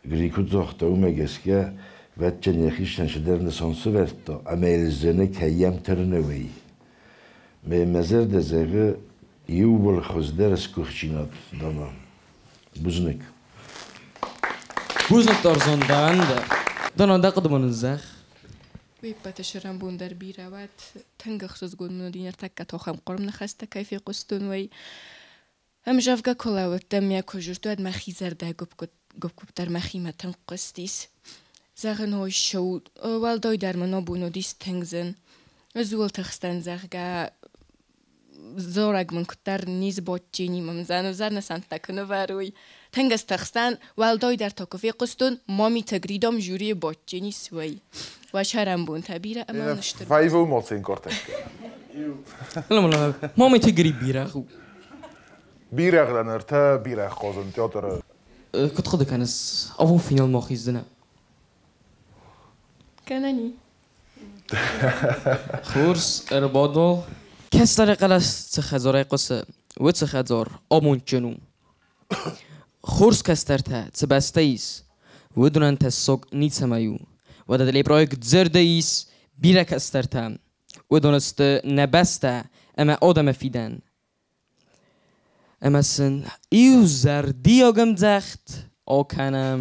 Гри куыд загъта, уымӕ гӕсгӕ вӕдджын йӕхицӕн цыдӕр нысан сӕвӕрдта ӕмӕ йыл зыны, кӕй йӕм тырны, уый. Мӕ зӕрдӕ зӕгъы, иууыл хуыздӕр сгуыхтдзинад, Дана. Бузныг. Бузныг, Тарзан, дӕуӕн дӕр. Дана, дӕ хъуыды ма нын зӕгъ. Уе ппӕты сӕрӕнбон дӕр бирӕ уӕд. Тынг ӕхсызгон мын уыди, ныртӕккӕ тохӕм хъуырм ныхӕстӕ кӕй фехъуыстон, уый. Ӕмзӕвгӕ куы лӕууыдтӕн, мӕ куы зыдтон, уӕд мӕхи зӕрдӕ гуыпп-гуыпп дӕр мӕхимӕ тынг хъуыстис. Зӕгъын, ой, ссӕут, уӕлдайдӕр мын абон уыдис тынг зын. Ӕз ууыл тыхстӕн, зӕгъгӕ, дзорӕг мын куыддӕр низ ботчини мын зӕн ӕвзӕр нысӕнттӕ куы нывӕруй. Тынг стыхстӕн, уӕлдайдӕр та куы фехъуыстон, Мамиты Гри, дам, жюрийы бадджын ис, уый. Уӕ сӕрӕнбонтӕ бирӕ ӕмӕ уын стыр Файвыл моцин кортекке. Мамиты Гри бирӕгъ у. Бирӕгъ дӕн ӕртӕ бирӕгъ хъазын театры. Куыд хъуыды кӕныс, абон финалмӕ ахиздзынӕ? Гӕнӕн и. Хорз, ӕрбадол. Кӕстӕры хъӕлӕс цы хӕдзарӕй хъуысы, уыцы хӕдзар амондджын у. Хорз кӕстӕртӕ цы бӕстӕ ис, уыдонӕн тӕссаг ницӕмӕй у. Уӕдӕ Лебрайы зӕрдӕ ис бирӕ кӕстӕртӕ. Уыдон сты нӕ бӕстӕ ӕмӕ адӕмы фидӕн. Ӕмӕ сын иу зӕрдиаг ӕмдзӕгъд акӕнӕм.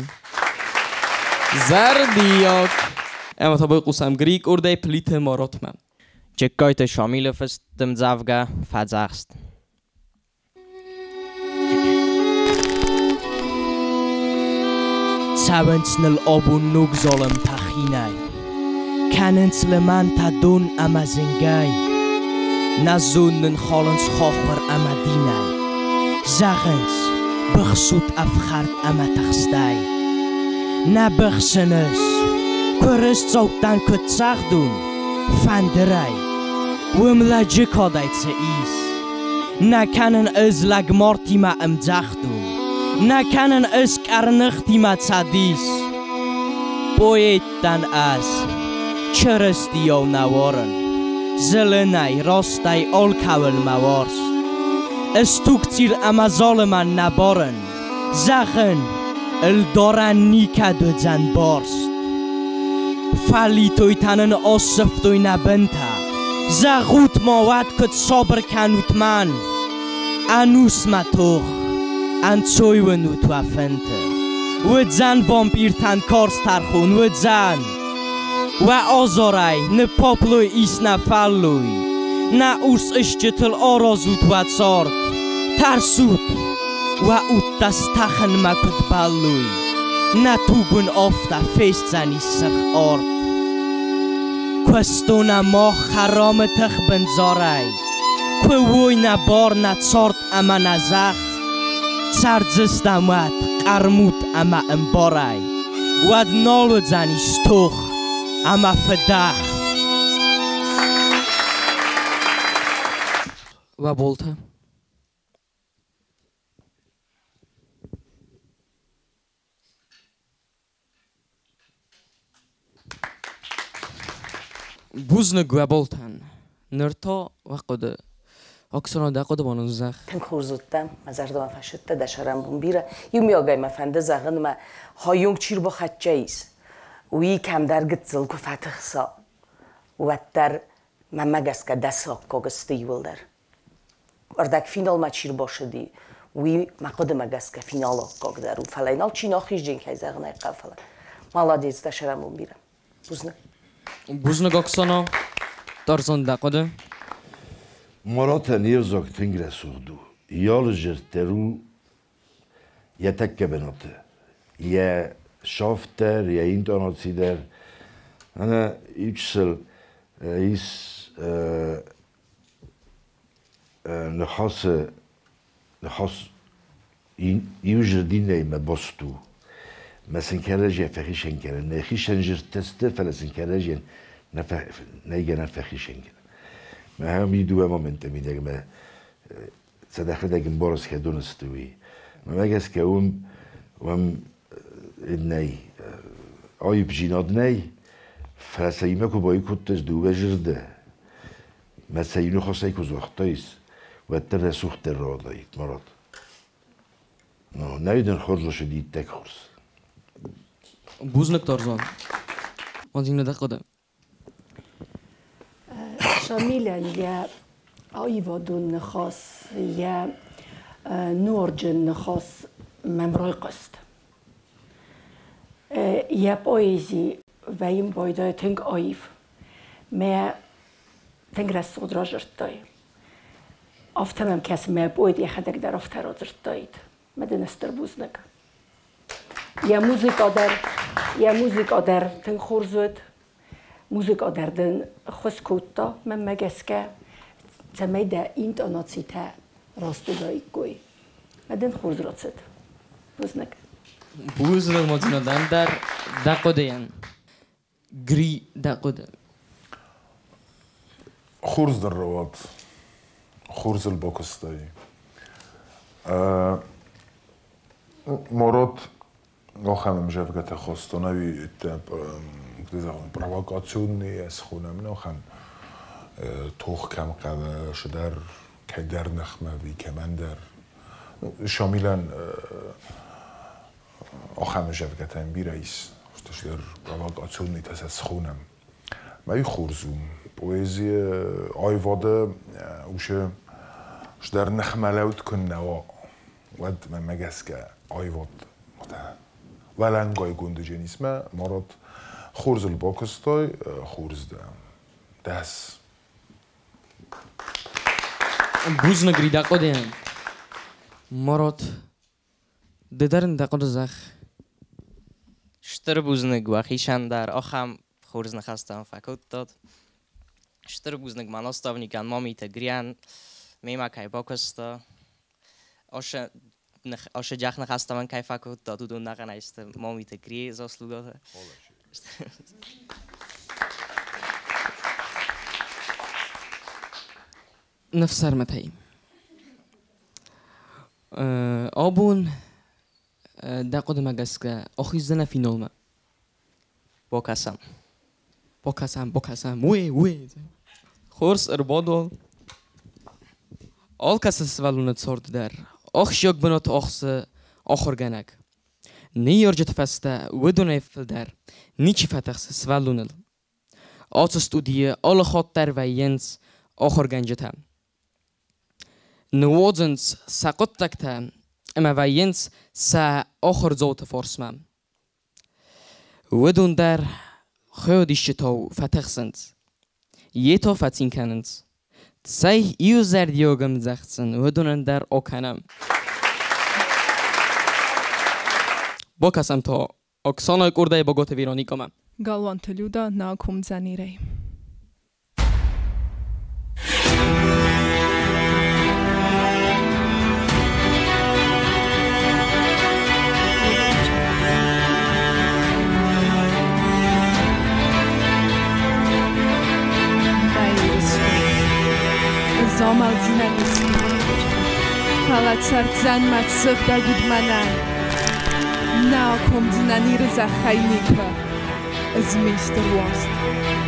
Зӕрдиаг! Ӕмӕ та байхъусӕм Грикъордӕй Плиты Маратмӕ. Джыккайты Шамилы фыст ӕмдзӕвгӕ «Фӕдзӕхст». Цӕуынц ныл абон ног залымтӕ хинӕй, Кӕнынц лымӕнтӕ дон ӕмӕ зынгӕй. Нӕ зонд нын халынц хахуыр ӕмӕ динӕй. Зӕгъынц, быхсут ӕфхӕрд ӕмӕ тыхстӕй. Нӕ быхсын ӕз, куы рыстдзаудтӕн куыд цӕгъдон фӕндырӕй. Уым лӕджы кадӕй цы ис? Нӕ кӕнын ӕз лӕгмартимӕ ӕмдзӕхдон, Нӕ кӕнын ӕз къӕрныхтимӕ цӕдис. Поэт дӕн ӕз, Чырыстийау нӕ уарын, Зылынӕй, рӕстӕй алкӕуыл мӕ уарзт. Ӕз тугцъир ӕмӕ залымӕн нӕ барын, Зӕгъын, ӕлдарӕн никӕд уыдзӕн барст. Фӕлитойтӕ нын ассывтой нӕ бынтӕ, Зӕгъут-ма уӕд, куыд сабыр кӕнут мӕн? Ӕнусмӕ тох, ӕнцой уынут уӕ фынты. Уыдзӕн вампиртӕн карз тӕрхон, уыдзӕн! Уӕ азарӕй ныппаплой ис нӕ фӕллой, Нӕ урс ыстджытыл аразут уӕ цард. Тӕрсут, уӕ удтӕ стӕхынмӕ куыд бӕллой, Нӕ туг уын афтӕ фестдзӕнис сырх арт. Куы стона мах хӕрамы тых бындзарӕй, Куы уой нӕ бар нӕ цард ӕмӕ нӕ зӕхх, Цӕрдзыстӕм уӕд хъӕрмуд ӕмӕ ӕмбарӕй, Уӕд нал уыдзӕнис тох ӕмӕ фыдӕх. Уӕ болтӕ. Бузныг уӕ болтӕн. Ныр та уӕ хъуыды. Оксана, дӕ хъуыды ма нын зӕгъ. Тынг хорз уыдтӕ, мӕ зӕрдӕмӕ фӕсыдтӕ дӕ сӕрӕнбон бирӕ. Иумиагӕй мӕ фӕнды зӕгъын, мӕ хайонг чи рбахӕццӕ ис, уый кӕмдӕр гыццыл куы фӕтыхса, уӕддӕр мӕнмӕ гӕсгӕ дӕ аккаг сты иууылдӕр. Ӕрдӕгфиналмӕ чи рбацыди, уый мӕ хъуыдымӕ гӕсгӕ финалы аккаг дӕр у. Фӕлӕ йын алчи нӕ ахизджын, кӕй зӕгъын ӕй хъӕуы, фӕлӕ молодец, дӕ сӕрӕнбон бирӕ. Бузныг. Бузныг, Оксана. Тарзан, дӕ хъуыды? Маратӕн йе взаг тынг рӕсугъд у. Йӕ алы дзырд дӕр у йӕ тӕккӕ бынаты. Йӕ сафт дӕр, йӕ интонаци дӕр. Ӕнӕ иучысыл ис ныхасы ныхас иузӕрдинӕй баст у. Мӕ сын кӕрӕдзийӕ фӕхицӕн кӕнын. Нӕ хицӕн зӕрдтӕ сты, фӕлӕ сын кӕрӕдзийӕн нӕ гӕнӕн фӕхицӕн кӕнын. Мӕ ахӕм дыууӕ моменты мидӕг мӕ цӕдӕхӕдӕг ӕмбарыс хӕдоны сты, уый. Мӕ гӕсгӕ уым уым нӕй аипдзинад нӕй, фӕлӕ сӕ имӕ куы баиу кодтас дыууӕ зӕрдӕ, мӕ сӕ иу ныхасӕй куы загътаис, уӕддӕр рӕсугъддӕр рауадаид, Марат. Ну, нӕй дын хорз рацыди иттӕг хорз. Бузныг, Тарзан. Мадина, дӕ хъуыды? Шамилӕн йӕ аивадон ныхас, йӕ нуарджын ныхас мӕм райхъуыст. Йӕ поэзи вӕййын байдайы тынг аив. Мӕ тынг рӕсугъд разырдтай. Афтӕ мӕм кӕсы, мӕ поэт йӕхӕдӕг дӕр афтӕ радзырдтаид. Мӕ дын стыр бузныг. Йӕ музыкӕ дӕр, йӕ музыкӕ дӕр тынг хорз уыд. Музыкӕ дӕр дын ӕххуыс кодта, мӕнмӕ гӕсгӕ, цӕмӕй дӕ интонацитӕ раст уыдаиккой. Мӕ дын хорз рацыд. Бузныг. Бузныг Мадзинадӕн дӕр дӕ хъуыдыйӕн. Гри, дӕ хъуыды. Хорз дӕр рауад. Хорзыл бакуыстай. Марат ахӕм ӕмзӕвгӕтӕ хастон, ӕви зӕгъон, провокационный ӕз хонӕм, ахӕм тох кӕм хъӕуы, цыдӕр кӕйдӕр ныхмӕ ӕви кӕмӕндӕр. Шамилӕн ахӕм ӕмзӕвгӕтӕ бирӕ ис, цыдӕр провокационныйтӕ сӕ схонӕм. Мӕ хорз у. Поэзийы аивады уыцы цыдӕр ныхмӕлӕуд куыннӕ уа, уӕд мӕнмӕ гӕсгӕ аивад уӕлӕнгайгонд дженисмӕ Марат хорзыл бакуыстай, хорз дӕ. Дӕс. Бузныг дӕ хъуыдыйӕн. Марат, ды дӕр ын дӕ хъуыды зӕгъ. Стыр бузныг уӕхицӕн дӕр, ахӕм хорз ныхӕстӕ мын фӕкодтат. Стыр бузныг мӕ наставникӕн Мамиты Гриан, мемӕ кӕй бакуыста. Асы джах ныхӕстӕ мын кӕй фӕкодтат, уыдон нӕхъӕнӕй сты Мамиты Грийы заслугатӕ. Ныфсӕрмытӕй. Абон дӕ хъуыдымӕ гӕсгӕ ахиздзынӕ финалмӕ? Бакӕсӕм. Бакӕсӕм, бакӕсӕм. Уый, уый. Хорз ӕрбадон. Алкӕцы сывӕллоны царды дӕр ахсджиаг бынат ахсы ахуыргӕнӕг. Ныййарджыты фӕстӕ уыдонӕй фылдӕр ничи фӕтыхсы сывӕллоныл. Ацы студийы алы хатт дӕр вӕййынц ахуыргӕнджытӕ. Ныууадзынц сӕ хъуыддӕгтӕ ӕмӕ вӕййынц сӕ ахуырдзауты фарсмӕ. Уыдон дӕр хойодисджытау фӕтыхсынц, йе та фӕцин кӕнынц. Цӕй иузӕрдиаг ӕмдзӕгъд сын уыдонӕн дӕр акӕнӕм. Бакӕсӕм та Оксана къордӕй Боготы Вероникамӕ. Галуанты Люда нӕ акомдзӕн Ирӕй. Мӕ Ирыстон, ӕз амӕлдзынӕн искуы, фӕлӕ цӕрдзӕн мӕ сыгъдӕг уд мӕнӕн. Нӕ акомдзынӕн Иры зӕххӕй никуы. Ӕз ме стыр уарзт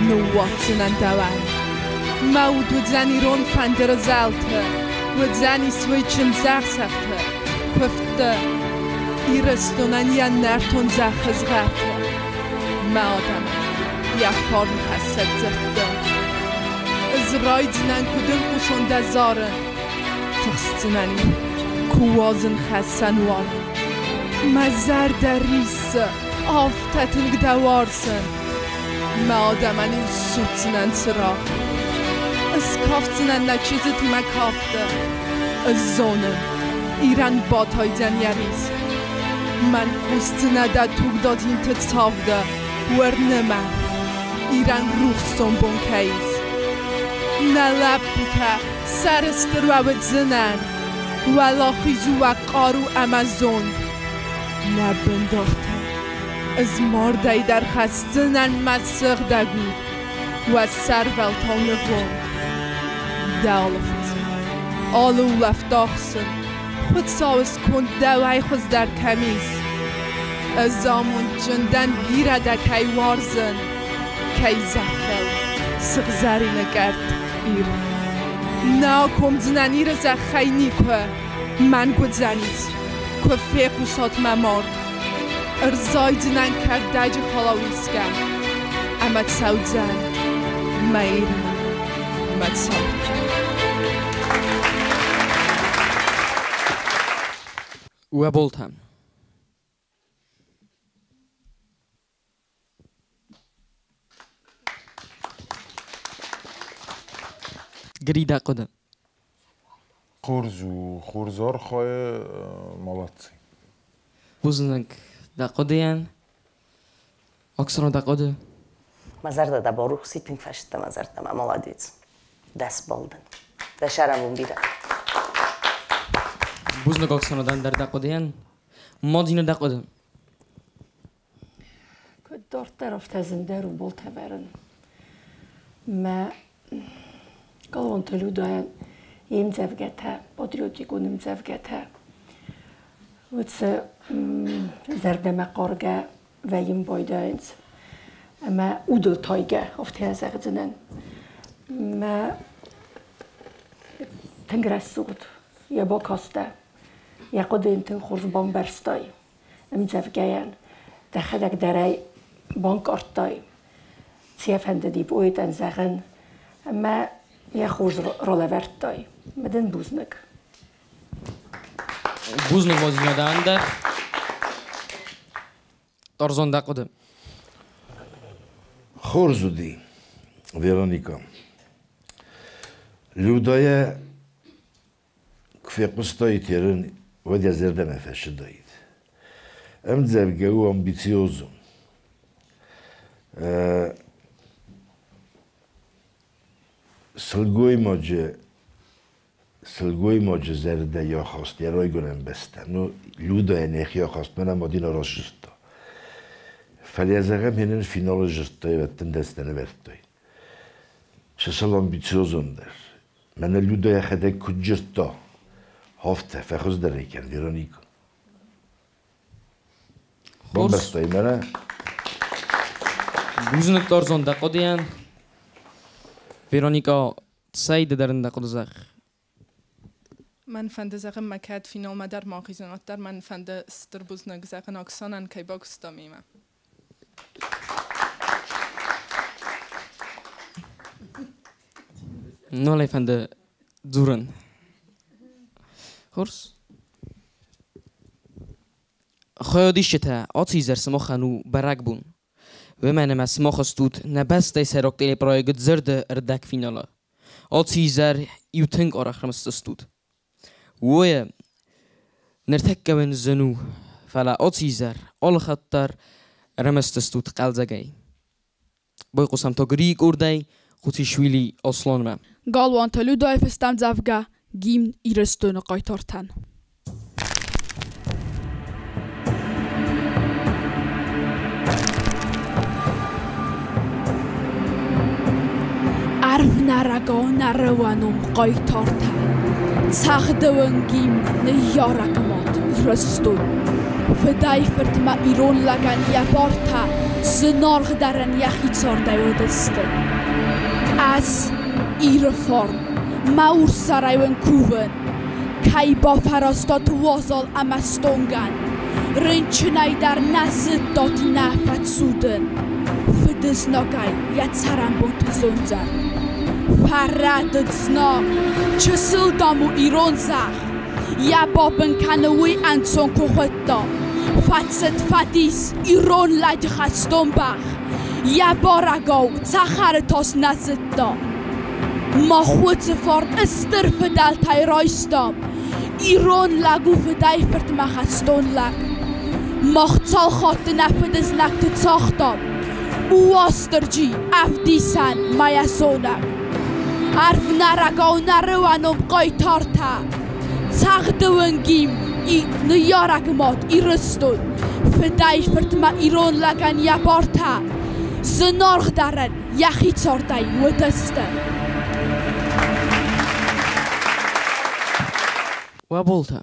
ныууадздзынӕн дӕуӕн. Мӕ уд уыдзӕн ирон фӕндыры зӕлты, уыдзӕнис уый чындзӕхсӕвты, куывдты, Ирыстонӕн йӕ нӕртон зӕххы згъӕрты. Мӕ адӕмӕн йӕ фарнхӕссӕг дзырдты. Ӕз райдзынӕн, куы дын хъусон дӕ зарын, тыхсдзынӕн-иу, куы уадзын хӕссӕн уарын. Мӕ зӕрдӕ риссы, афтӕ тынг дӕ уарзын. Мӕ адӕмӕн-иу ссудздзынӕн цырагъ. Ыскафдзынӕн нӕ чызджытимӕ кафты. Ӕз зонын, Ирӕн батайдзӕн йӕ рис. Мӕн хъусдзынӕ дӕ тугдадзинты цавды, уырны мӕ, Ирӕн рухс сомбон кӕй ис. Нӕ лӕппутӕ, сӕрыстыр уӕ уыдзынӕн, уӕлахиз у уӕ хъару ӕмӕ зонд. Нӕ бындартӕ, ӕз мардӕй дӕр хӕсдзынӕн мӕ сыгъдӕг уд, уӕ сӕрвӕлтау нывонд. Дӕ алы фӕзынд, алы улӕфт ахсын, Хуыцауы сконд дӕуӕй хуыздӕр кӕм ис. Ӕз амондджын дӕн, бирӕ дӕ кӕй уарзын, кӕй зӕххыл сыгъзӕрины кӕрт Ир. Нӕ акомдзынӕн Иры зӕххӕй никуы, мӕнг уыдзӕнис, куы фехъусат мӕ мард. Ӕрзайдзынӕн кӕрдӕджы халау исгӕ, ӕмӕ цӕудзӕн мӕ Ирмӕ мӕ цард. Уӕ болтӕ. Гри дӕ хъуыды. Хорз у, хорз архайы, молодцы. Бузныг дӕ хъуыдыйӕн. Оксана, дӕ хъуыды? Мӕ зӕрдӕ дӕ барухси тынг фӕстӕ мӕ зӕрдӕмӕ, молодец. Дӕ сбалдын. Дӕ сӕрӕн бирӕ. Бузныг Оксана дӕн дӕр дӕ хъуыдыйӕн. Мадина дӕ хъуыды. Куыд дарддӕр, афтӕ зындӕр у болтӕ вӕрын. Мӕ Галуанты Людӕйӕн йе мдзӕвгӕтӕ, патриотикон ӕмдзӕвгӕтӕ уыцы зӕрдӕмӕхъаргӕ вӕййын байдайынц ӕмӕ удыл тайгӕ, афтӕ зӕгъдзынӕн. Мӕ тынг рӕсугъд йӕ бакастӕ, йӕ хъуыды йын тынг хорз бамбӕрстай ӕмдзӕвгӕйӕн. Дӕхӕдӕг дӕр ӕй банкъардтай, цы йӕ фӕндыди поэтӕн зӕгъын, ӕмӕ йӕ хорз ралӕвӕрдтай. Мӕ дын бузныг. Бузныг, Мадинӕ, дӕ. Тарзан, дӕ хъуыды. Хорз уыди, Вероника. Людӕйӕ куы фехъуыстаид ерын, уӕд йӕ зӕрдӕмӕ фӕцыдаид. Ӕмдзӕвгӕ у амбициозон. Сылгоймаджы зӕрдӕйы ахаст йӕ райгуырӕн бӕстӕм. Ну, Людӕйӕн йӕхи ахаст мӕнӕ Мадина раст зыдта. Фӕлӕ зӕгъӕм, йын финалы зыдта, ӕвӕттын дӕстӕ нывӕрдтой. Чысыл амбициозондӕр. Мӕнӕ Людӕ йӕхӕдӕг куыд дзырдта, афтӕ фӕхуыздӕр ӕй кӕн, Вероникӕ. Бамбӕрстай мӕнӕ? Бузныг, Тарзан, дӕ хъуыдыйӕн. Вероникӕ, цӕй ды дӕр ын дӕ хъуыды зӕгъ. Мӕн фӕнды зӕгъын, мӕ кӕд финалмӕ дӕр ма ахизын, уӕддӕр мӕн фӕнды стыр бузныг зӕгъын Оксанӕн, кӕй бакуыста мемӕ. Нал ӕй фӕнды дзурын. Хорз. Хайадисджытӕ, ацы изӕр сымахӕн у бӕрӕгбон. Уымӕн ӕмӕ сымах стут нӕ бӕстӕйы сӕйраг телепроекты дзырды ӕрдӕгфиналы. Ацы изӕр иу тынг арӕх рымысдзыстут. Уойӕ, ныртӕккӕ уын зын у, фӕлӕ ацы изӕр алы хатт дӕр ӕрымысдзыстут хъӕлдзӕгӕй. Байхъусӕм та Грийы къордӕй Хуцишвили Асланмӕ. Галуанты Людӕйы фыст ӕмдзӕвгӕ «Гимн Ирыстоны хъайтартӕн». Ӕрвнӕрӕгау нӕрӕуӕном хъайтартӕ, Цӕгъдӕуӕн гимн ныййарӕг мад Ирыстон. Фыдӕй-фыртмӕ ирон лӕгӕн йӕ бартӕ зынаргъдӕрӕн йӕхи цардӕй уыдысты. Ӕз, Иры фарн, мӕ урс сӕрӕй уын кувын, Кӕй бафӕрӕзтат уазал ӕмӕ стонгӕн, Рынчынӕй дӕр нӕ зыдтат нӕ фӕцудын, Фыдызнагӕй йӕ цӕрӕнбонты зондзӕн. Фӕрӕдыд знаг, чысыл, дам, у ирон зӕхх, Йӕ бабын кӕны уый ӕнцон куы хуыдта. Фӕцыд фӕдис ирон лӕджы хӕстон бӕх, Йӕ барӕгау цӕхӕры тас нӕ зыдта. Мах уыцы фарн ыстыр фыдӕлтӕй райстам, Ирон лӕг у фыдӕй фыртмӕ хӕстон лӕг. Мах цал хатты нӕ фыдызнӕгты цагътам, Уастырджи, ӕвдисӕн, мӕ йӕ зонӕг. Ӕрвнӕрӕгау нӕры уӕ ном хъайтартӕ, Цагъды уын гимн ныййарӕг мад Ирыстон, Фыдӕй фыртмӕ ирон лӕгӕн йӕ бартӕ Зынаргъдӕрӕн йӕхи цардӕй уыдысты. Уӕ болтӕ.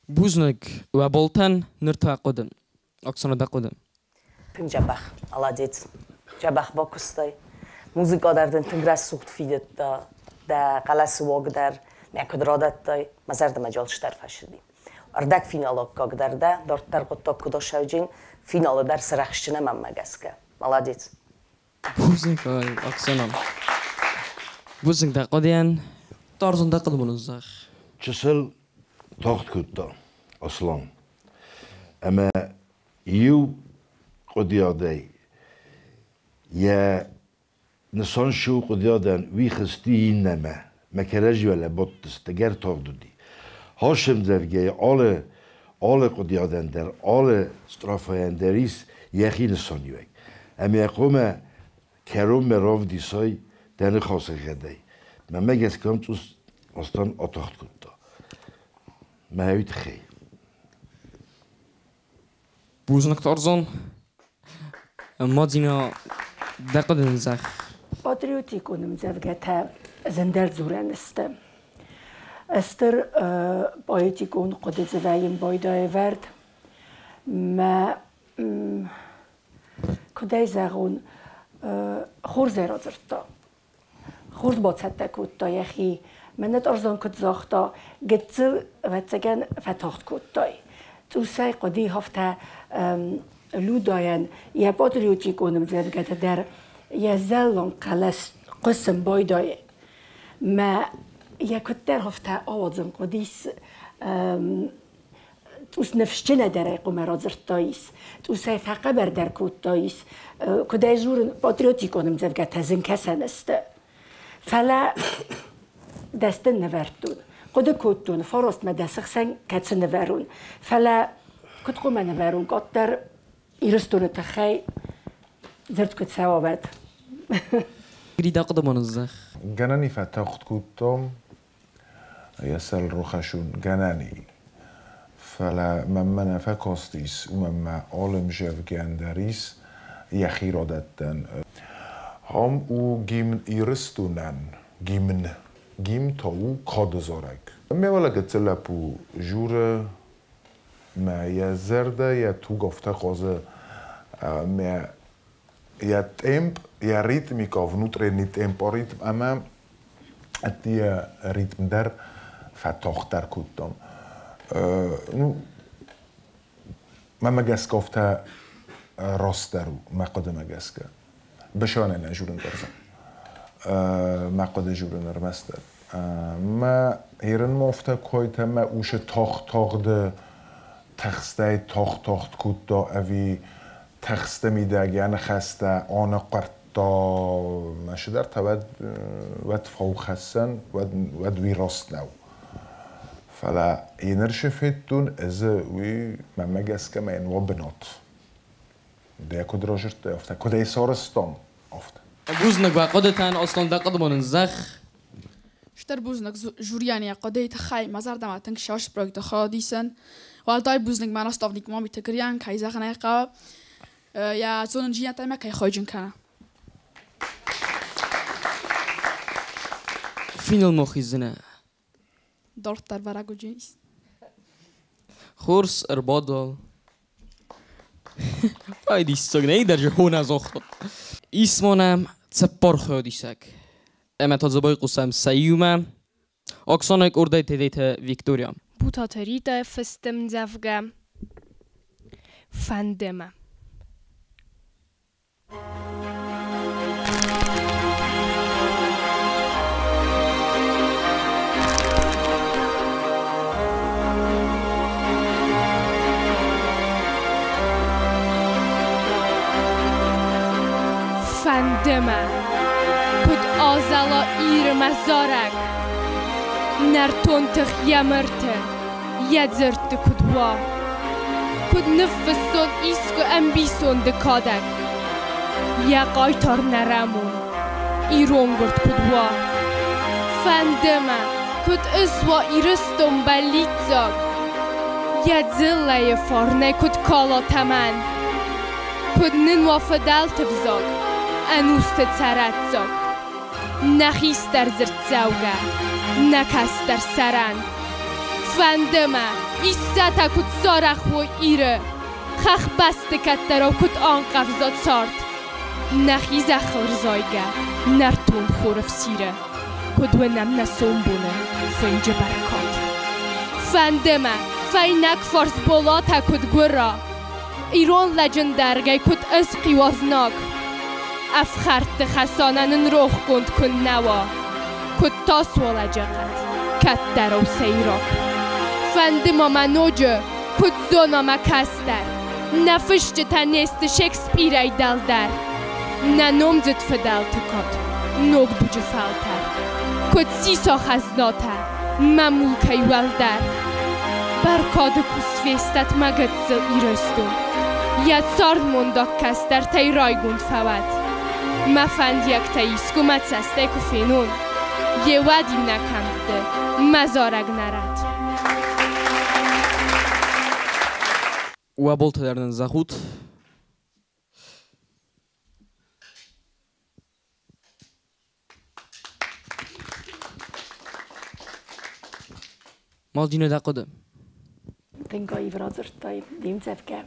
Бузныг уӕ болтӕн, ныр та хъуыды. Оксана, дӕ хъуыды. Тынг дзӕбӕх, молодец. Дзӕбӕх бакуыстай. Музыкӕ дӕр дын тынг рӕсугъд фидыдта, дӕ хъӕлӕсы уаг дӕр мӕ куыд радӕттай, мӕ зӕрдӕмӕ джалсдӕр фӕцыди. Ӕрдӕгфиналы аккаг дӕр дӕ, дарддӕр хъуыддаг куыд асӕуджын, финалы дӕр сырӕхстджын мӕнмӕ гӕсгӕ. Молодец. Бузныг, Оксана. Бузныг дӕ хъуыдыйӕн. Тарзан дӕ хъуыды мын зӕгъ. Чысыл тагъд кодта Аслан. Ӕмӕ иу хъуыдыйадӕй йӕ нысан цы у хъуыдыйадӕн, уый хызти иннӕмӕ. Мӕ кӕрӕдзиуӕлӕ бадтысты, гӕр тагъд уыди. Хасӕмдзӕвгӕйы алы хъуыдыйадӕн дӕр, алы строфайӕн дӕр ис йӕхи нысаниуӕг. Ӕмӕ йӕ хъуамӕ Кӕронмӕ равдисай дӕ ныхасы гъӕдӕй. Мӕнмӕ гӕсгӕ ам цъус Астан атагъд кодта. Мӕ уый тыххӕй. Бузныг, Тарзан. Мадзина, дӕ хъуыды нын зӕгъ. Патриотикон ӕмдзӕвгӕтӕ зындӕр дзурӕн сты. Стыр поэтикон хъуыды дзы вӕййын байдайы вӕрд. Мӕ куыдӕй зӕгъон, хорзӕй радзырдта. Хорз бацӕттӕ кодта йӕхи. Мӕнӕ Тарзан куыд загъта, гыццыл, ӕвӕццӕгӕн, фӕтагъд кодтай. Цъусӕй хъуыди афтӕ Людайӕн йӕ патриотикон ӕмдзӕвгӕтӕ дӕр йӕ зӕлланг хъӕлӕс хъуысын байдайы. Мӕ йӕ куыддӕр афтӕ ауадзын хъуыдис цъус ныфсджынӕдӕрӕй хъуымӕ радзырдтаис, цъусӕй фӕхъӕбӕрдӕр кодтаис, куыдӕй дзурын, патриотикон ӕмдзӕвгӕтӕ зын кӕсӕн сты. Фӕлӕ дӕстын нывӕрдтон, хъуыды кодтон, фарастмӕ дӕ сыхсӕн кӕцы нывӕрон. Фӕлӕ куыд хъуымӕ нывӕрон, къаддӕр Ирыстоны тыххӕй дзырд куыд цӕуа, уӕд. Грида хъуыды ма ныззӕгъ. Гӕнӕни фӕтагъд кодтон, йӕ сӕрыл рохӕсун гӕнӕни. Фӕлӕ мӕнмӕ нӕ фӕкастис, уымӕн мӕ алы мзӕвгӕн дӕр ис йӕхи радӕттӕн. Ам у гимн Ирыстонӕн, гимн. Гимн та у кады зарӕг. Ме уӕлӕ гыццыл лӕппу журы мӕ йӕ зӕрдӕ йӕ туг афтӕ хъазы мӕ йӕ темп, йӕ ритмика, внутренний темп ритм ӕмӕ ӕддейӕ ритм дӕр фӕтагъддӕр кодтам. Ну, мӕнмӕ гӕсгӕ афтӕ растдӕр у, мӕ хъуыдымӕ гӕсгӕ. Бысанӕн нӕ журын дӕр мӕ хъуыды журын ӕрмӕстдӕр. Мӕ ерынмӕ афтӕ койтӕ мӕ усы тагъд-тагъды тыхстӕй тагъд-тагъд кодта ӕви тыхсты мидӕг йӕ ныхӕстӕ аныхъуырдта мӕ цыдӕртӕ, уӕд, уӕд фаухӕссӕн, уӕд, уӕд уый раст нӕу. Фӕлӕ еныр шы федтон, ӕз уый мӕнмӕ гӕсгӕ мӕ йын уа бынат. Дӕ куыд разырдтай, афтӕ куыд ӕй сарӕзтам, афтӕ. Бузныг уӕ хъуыдытӕн, Аслан, дӕ хъуыды ма нын зӕгъ. Стыр бузныг жюрийӕн йӕ хъуыдыйы тыххӕй, мӕ зӕрдӕмӕ тынг саст проекты хайадисӕн. Уӕлдай бузныг мӕ наставник Мамиты Гриян, кӕй зӕгъын ӕй хъӕуы, йӕ зонындзинӕдтӕй мӕ кӕй хайджын кӕны. Финалмӕ хиздзынӕ. Дарддӕр бӕрӕг уыдзӕнис. Хорз ӕрбадал. Ай диссаг, нӕ дӕр хона загъта. Ис ма нӕм цыппар хайадисӕг. Ӕмӕ та дзы байхъусӕм сӕ иумӕ. Оксана къордӕй Тедеты Виктория. Бутаты Ритӕ фысты мдзӕвгӕ Фӕнды мӕ. Фӕнды мӕ, куыд азӕла Иры мӕ зарӕг, Нӕртон тых йӕ мырты, йӕ дзырдты куыд уа. Куыд ныффыссон искуы ӕмбисонды кадӕг, Йӕ хъайтар нӕрӕмон, ирон гуырд куыд уа. Фӕнды мӕ, куыд ысуа Ирыстон бӕллиццаг, Йӕ дзыллӕйы фарнӕй куыд кала тӕмӕн. Куыд нын уа фыдӕлты взаг, ӕнусты цӕрӕццаг. Нӕ хистӕр дзырддзӕугӕ, нӕ кӕстӕр сӕрӕн. Фӕнды мӕ, Иссӕтӕ куыд сарӕх уой Иры, Хӕхбӕсты кӕддӕрау куыд анхъӕвза цард. Нӕхи зӕххыл рзайгӕ, нӕртон хоры фсиры, Куыд уынӕм нӕ сомбоны фынджы бӕркад. Фӕнды мӕ, фӕйнӕгфарс Болатӕ куыд гуыра, Ирон лӕджы ндӕргӕй куыд ысхъиуа знаг. Ӕфхӕрдты Хӕсанӕ нын рохгонд куыннӕ уа, Куыд тас уа лӕджыхъӕд, кӕддӕрау сӕйраг. Фӕнды ма мӕ ноджы, куыд зона мӕ кӕстӕр, Нӕ фысджытӕ не сты Шекспирӕй дӕлдӕр. Нӕ номдзыд фыдӕлты кад, ног дуджы фӕлтӕр. Куыд сиса хӕзнатӕ, мӕ мулкӕй уӕлдӕр. Бӕркады къус фестӕд мӕ гыццыл Ирыстон. Йӕ цардмондаг кӕстӕртӕй райгонд фӕуӕд. Мӕ фӕндиӕгтӕ искуы мӕ цӕстӕй куы фенон, йеуӕд-иу нӕ кӕмтты мӕ зарӕг нӕрӕд. Уӕ болтӕ дӕр нын зӕгъут. Мадина, дӕ хъуыды? Тынг аив радзырдтай де мдзӕвгӕ.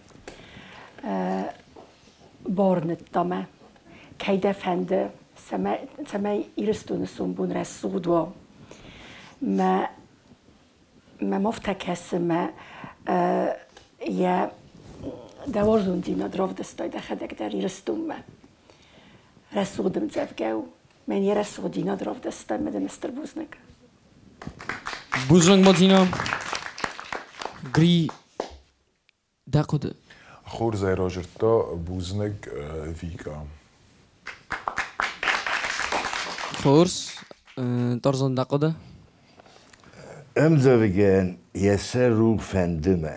Бауырныдта мӕ, кӕй дӕ фӕнды, цӕмӕй Ирыстоны сомбон рӕсугъд уа. Мӕм афтӕ кӕсы, мӕ йӕ дӕ уарзондзинад равдыстай дӕхӕдӕг дӕр Ирыстонмӕ. Рӕсугъд ӕмдзӕвгӕ у. Мӕн йӕ рӕсугъддзинад равдыста, мӕ дын стыр бузныг. Бузныг, Мадина. Гри, дӕ хъуыды? Хорзӕй разырдта бузныг Вика. Хорз. Тарзан, дӕ хъуыды? Ӕмдзӕвгӕйӕн йӕ сӕр у фӕнды мӕ.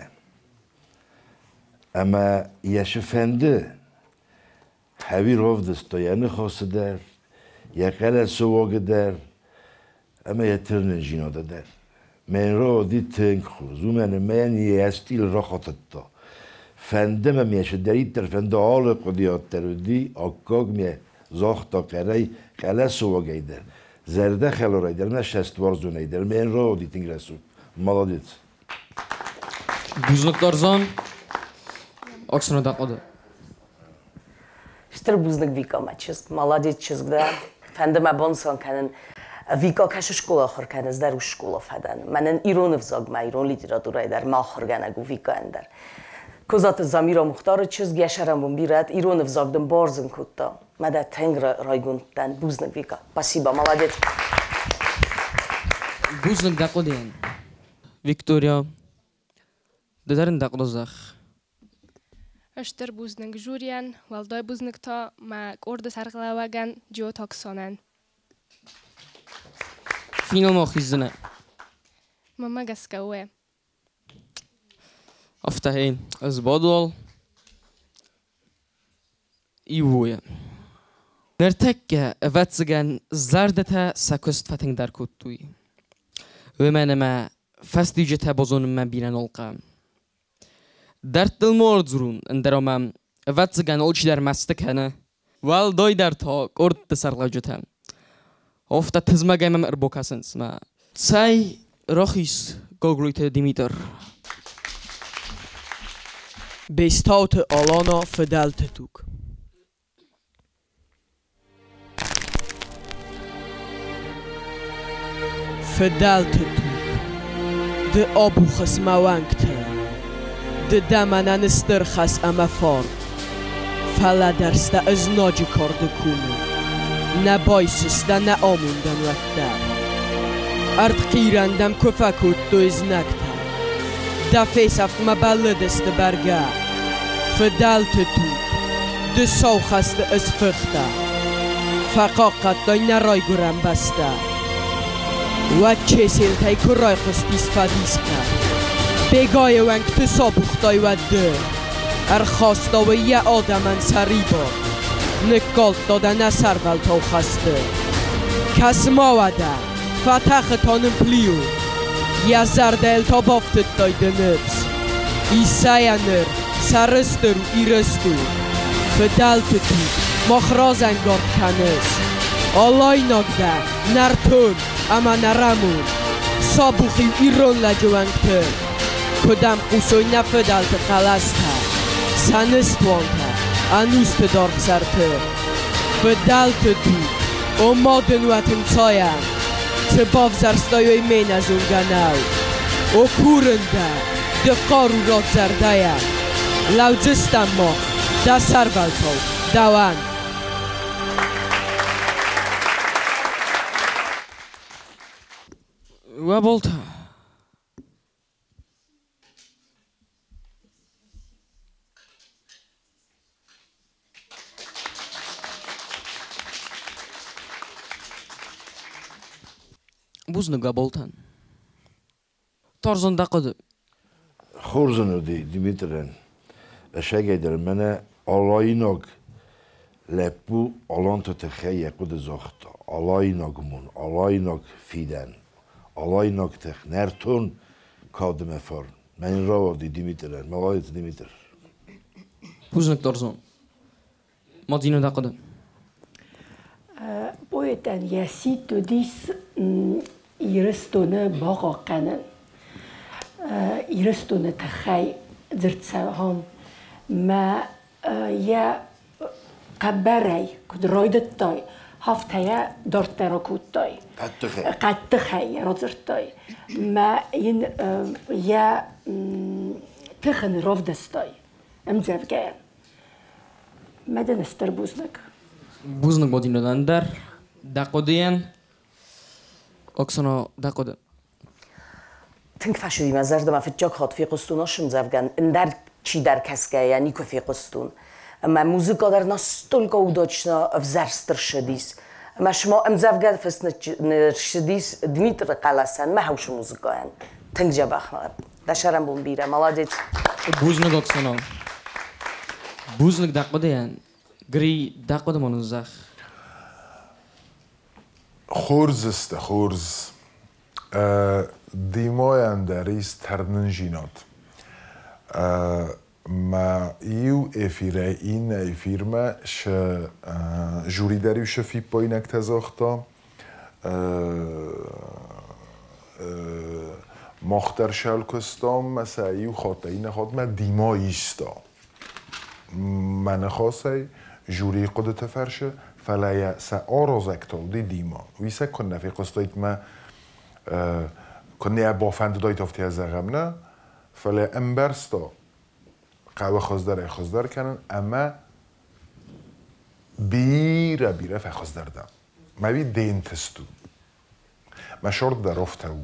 Ӕмӕ йӕ цы фӕнды, Хӕви равдыста йӕ ныхасы дӕр, йӕ хъӕлӕсы уагы дӕр ӕмӕ йӕ тырнындзинады дӕр. Мӕн рауади тынг хорз, уымӕн ӕмӕ йын йӕ стил рахатыдта. Фӕнды мӕм йӕ цыдӕриддӕр фӕнды алы хъуыдыйад дӕр уыди аккаг ме загъта хъӕрӕй хъӕлӕсы уагӕй дӕр, зӕрдӕхӕларӕй дӕр ӕмӕ цӕстуарзонӕй дӕр. Мӕн рауади тынг рӕсугъд. Молодец. Бузныг, Тарзан. Оксана, дӕ хъуыды? Стыр бузныг Викамӕ чызг, молодец чызг дӕ. Фӕнды мӕ банысан кӕнын, Вика кӕсы скъола ахуыр кӕны, ӕз дӕр ус скъола фӕдӕн. Мӕнӕн ирон ӕвзагмӕ, ирон литературӕйы дӕр мӕ ахуыргӕнӕг у Викайӕн дӕр. Козаты Замира Мухтары чызг йӕ сӕрӕнбон бирӕ ирон ӕвзаг дын бардзын кодта. Мӕ дӕ тынг райгонд дӕн. Бузныг, Вика. Спасибо, молодец. Бузныг дӕ хъуыдыйӕн. Виктория, ды дӕр ын дӕ хъуыды зӕгъ. Стыр бузныг жюрийӕн, уӕлдай бузныг та мӕ къорды сӕргълӕууӕгӕн Джио Таксонӕн. Финалмӕ хиздзынӕ? Мӕнмӕ гӕсгӕ, уӕ. Афтӕ, ӕз бадуал. Иуойӕ. Ныртӕккӕ, ӕвӕццӕгӕн, зӕрдӕтӕ сӕ куыст фӕтынгдӕр кодтой. Уымӕн ӕмӕ фӕстиуджытӕ базонынмӕ бирӕ нал хъӕуы. Дӕрдтыл ма ӕрдзурон, ӕндӕр ӕмӕ, ӕвӕццӕгӕн, алчидӕр мӕсты кӕны. Уӕлдайдӕр та къордты сӕргълӕуджытӕ. Афтӕ тызмӕгӕй мӕм ӕрбакӕсынц мӕ. Цӕй, рахиз, Гаглойты Димитр. Бестауты Алана фыдӕлты туг. Фыдӕлты туг, ды абухыс мӕ уӕнгты, Ды дӕ мӕнӕн стыр хӕс ӕмӕ фарн. Фӕлӕ дӕрзтӕ ызнаджы карды комы, Нӕ байсыстӕ нӕ амондӕн уӕддӕр. Ӕртхъирӕн дӕм куы фӕкодтой знӕгтӕ, Дӕ фесӕфтмӕ бӕллыдысты бӕргӕ. Фыдӕлты туг, ды сау хӕсты ысфыхтӕ, Фӕхъахъхъӕдтай нӕ райгуырӕн бӕстӕ. Уӕд Чеселтӕй куы райхъуыстис фӕдисхъӕр, Бегайы уӕнгты сабухтай уӕд ды. Ӕрхаста уый йӕ адӕмӕн сӕрибар, Ныккалдта дӕ нӕ сӕрвӕлтау хӕсты. Кӕс-ма уӕдӕ, фӕтӕхы та нын Плион, Йӕ зӕрдӕйыл та бафтыдтай ды ныфс. Исайӕ ныр сӕрыстыр у Ирыстон, Фыдӕлты туг мах разӕнгард кӕныс. Алайнаг дӕ, нӕртон ӕмӕ нӕрӕмон, Сабухиу ирон лӕджы уӕнгты. Куыд ӕм хъусой нӕ фыдӕлты хъӕлӕстӕ, Сӕ ныстуантӕ ӕнусты даргъ сӕрты. Фыдӕлты туг, о ма дын уӕт ӕнцайӕн, Цы бавзӕрстай, уый ме нӕзонгӕ нӕу. О курын дӕ, ды хъару ратт зӕрдӕйӕн, Лӕудзыстӕм мах дӕ сӕрвӕлтау дӕуӕн. Уӕ болтӕ. Бузныг Габолтӕн. Тарзан дӕ хъуыды. Хорз ын уыди Димитрӕн. Ӕсӕгӕйдӕр мӕнӕ алайнаг Лӕппу аланты тыххӕй йӕ хъуыды загъта: алайнаг мон, алайнаг фидӕн, алайнаг тых, нӕртон кад ӕмӕ фарн. Мӕн рауади Димитрӕн, молодец, Димитр. Бузныг, Торзон. Мадзина, дӕ хъуыды? Поэтӕн йӕ сидт уыдис Ирыстоны бахъахъхъӕнын. Ирыстоны тыххӕй дзырд цӕуӕм. Мӕ йӕ хъӕбӕрӕй куыд райдыдтай, афтӕ йӕ дарддӕр акодтай. Хъӕддыхӕй. Хъӕддыхӕй йӕ радзырдтай. Мӕ йын йӕ тых ын равдыстай ӕмдзӕвгӕйӕн. Мӕ дын стыр бузныг. Бузныг, Мадинӕ, дӕр дӕ хъуыдыйӕн. Оксана, дӕ хъуыды? Тынг фӕцыди мӕ зӕрдӕмӕ, фыццаг хатт фехъуыстон ӕсӕмдзӕвгӕн, ӕндӕр чидӕр кӕсгӕйӕ никуы фехъуыстон. Ӕмӕ музыка дӕр настолько удачно ӕвзӕрст ӕрцыдис. Ӕмӕ сыма ӕмдзӕвгӕ фыст ныссыдис Дмитры хъӕлӕсӕн, мӕ хӕусы музыкайӕн. Тынг дзӕбӕх. Дӕ сӕрӕнбон бирӕ, молодец. Бузныг, Оксана. Бузныг дӕ хъуыдыйӕн. Гри, дӕ хъуыды ма нын зӕгъ. Хорз сты, хорз. Димойӕн дӕр ис тӕрнындзинад. Мӕ иу эфирӕй иннӕ эфирмӕ сӕ жюри дӕр-иу сӕ фиппаинӕгтӕ загъта. Мах дӕр сӕл куыстам, мӕ сӕ иу хатт иннӕ хатмӕ Дима иста. Мӕ ныхасӕй жюрийы хъуыдыты фӕрсы, фӕлӕ йӕ сӕ аразӕг та уыди Дима. Уый сӕ куыннӕ фехъуыстаид мӕ куыннӕ йӕ бафӕндыдаид афтӕ зӕгъӕм, нӕ, фӕлӕ ӕмбӕрста, хъӕуы хуыздӕрӕй-хуыздӕр кӕнын ӕмӕ бирӕ-бирӕ фӕхуыздӕр дӕн. Мӕ уый де нтыст у. Мӕ сорт дӕр афтӕ у.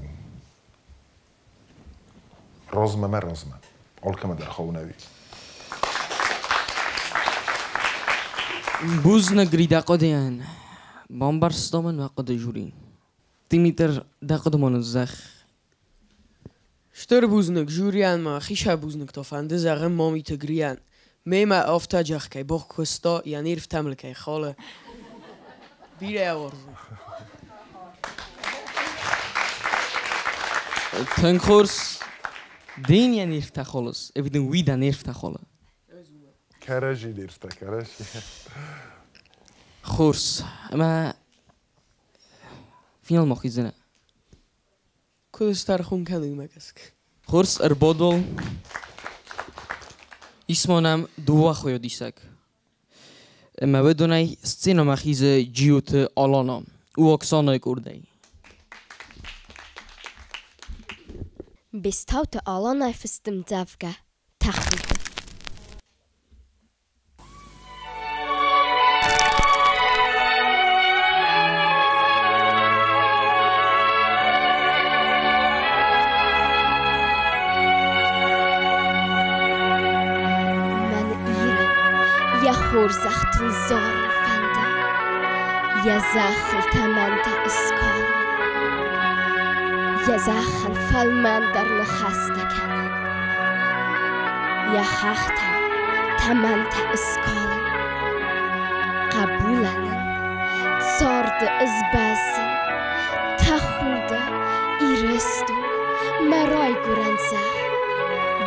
Размӕ мӕ размӕ. Алкӕмӕ дӕр хауын ӕви? Бузныг, Рида хъуыдыйӕн. Бамбӕрста мын мӕ хъуыды жюри. Димитр, дӕ хъуыды ма ныдздзӕх. Стыр бузныг жюрийӕн ма хисӕ бузныг та фӕнды зӕгъын Мамиты Грийӕн. Мемӕ афтӕ джах кӕй бакуыста, йӕ нервтӕ мыл кӕй халы. Бирӕ йӕ уарзын. Тынг хорз. Дын йӕ нервтӕ халыс, ӕви дын уый дӕ нервтӕ халы? Кӕрӕдзи нервтӕ, кӕрӕдзи. Хорз. Ӕмӕ финалмӕ хиздзынӕ? Куыд стӕрхон кӕны уымӕ гӕсгӕ? Хорз, ӕрбадол. Ис ма нӕм дыууӕ хайадисӕг. Ӕмӕ уыдонӕй сценӕмӕ хизы Джиоты Алана. У Оксанайы къордӕй. Бестауты Аланайы фыст ӕмдзӕвгӕ «Тӕхуды». Мӕн Иры йӕ хорзӕхтыл зарын фӕнды, Йӕ зӕххыл тӕмӕнтӕ ыскалын. Йӕ зӕххӕн фӕлмӕндӕр ныхӕстӕ кӕнын. Йӕ хӕхтӕн тӕмӕнтӕ ыскалын. Хъӕбулӕн ын царды ызбӕззын. Тӕхуды, Ирыстон, мӕ райгуырӕн зӕхх,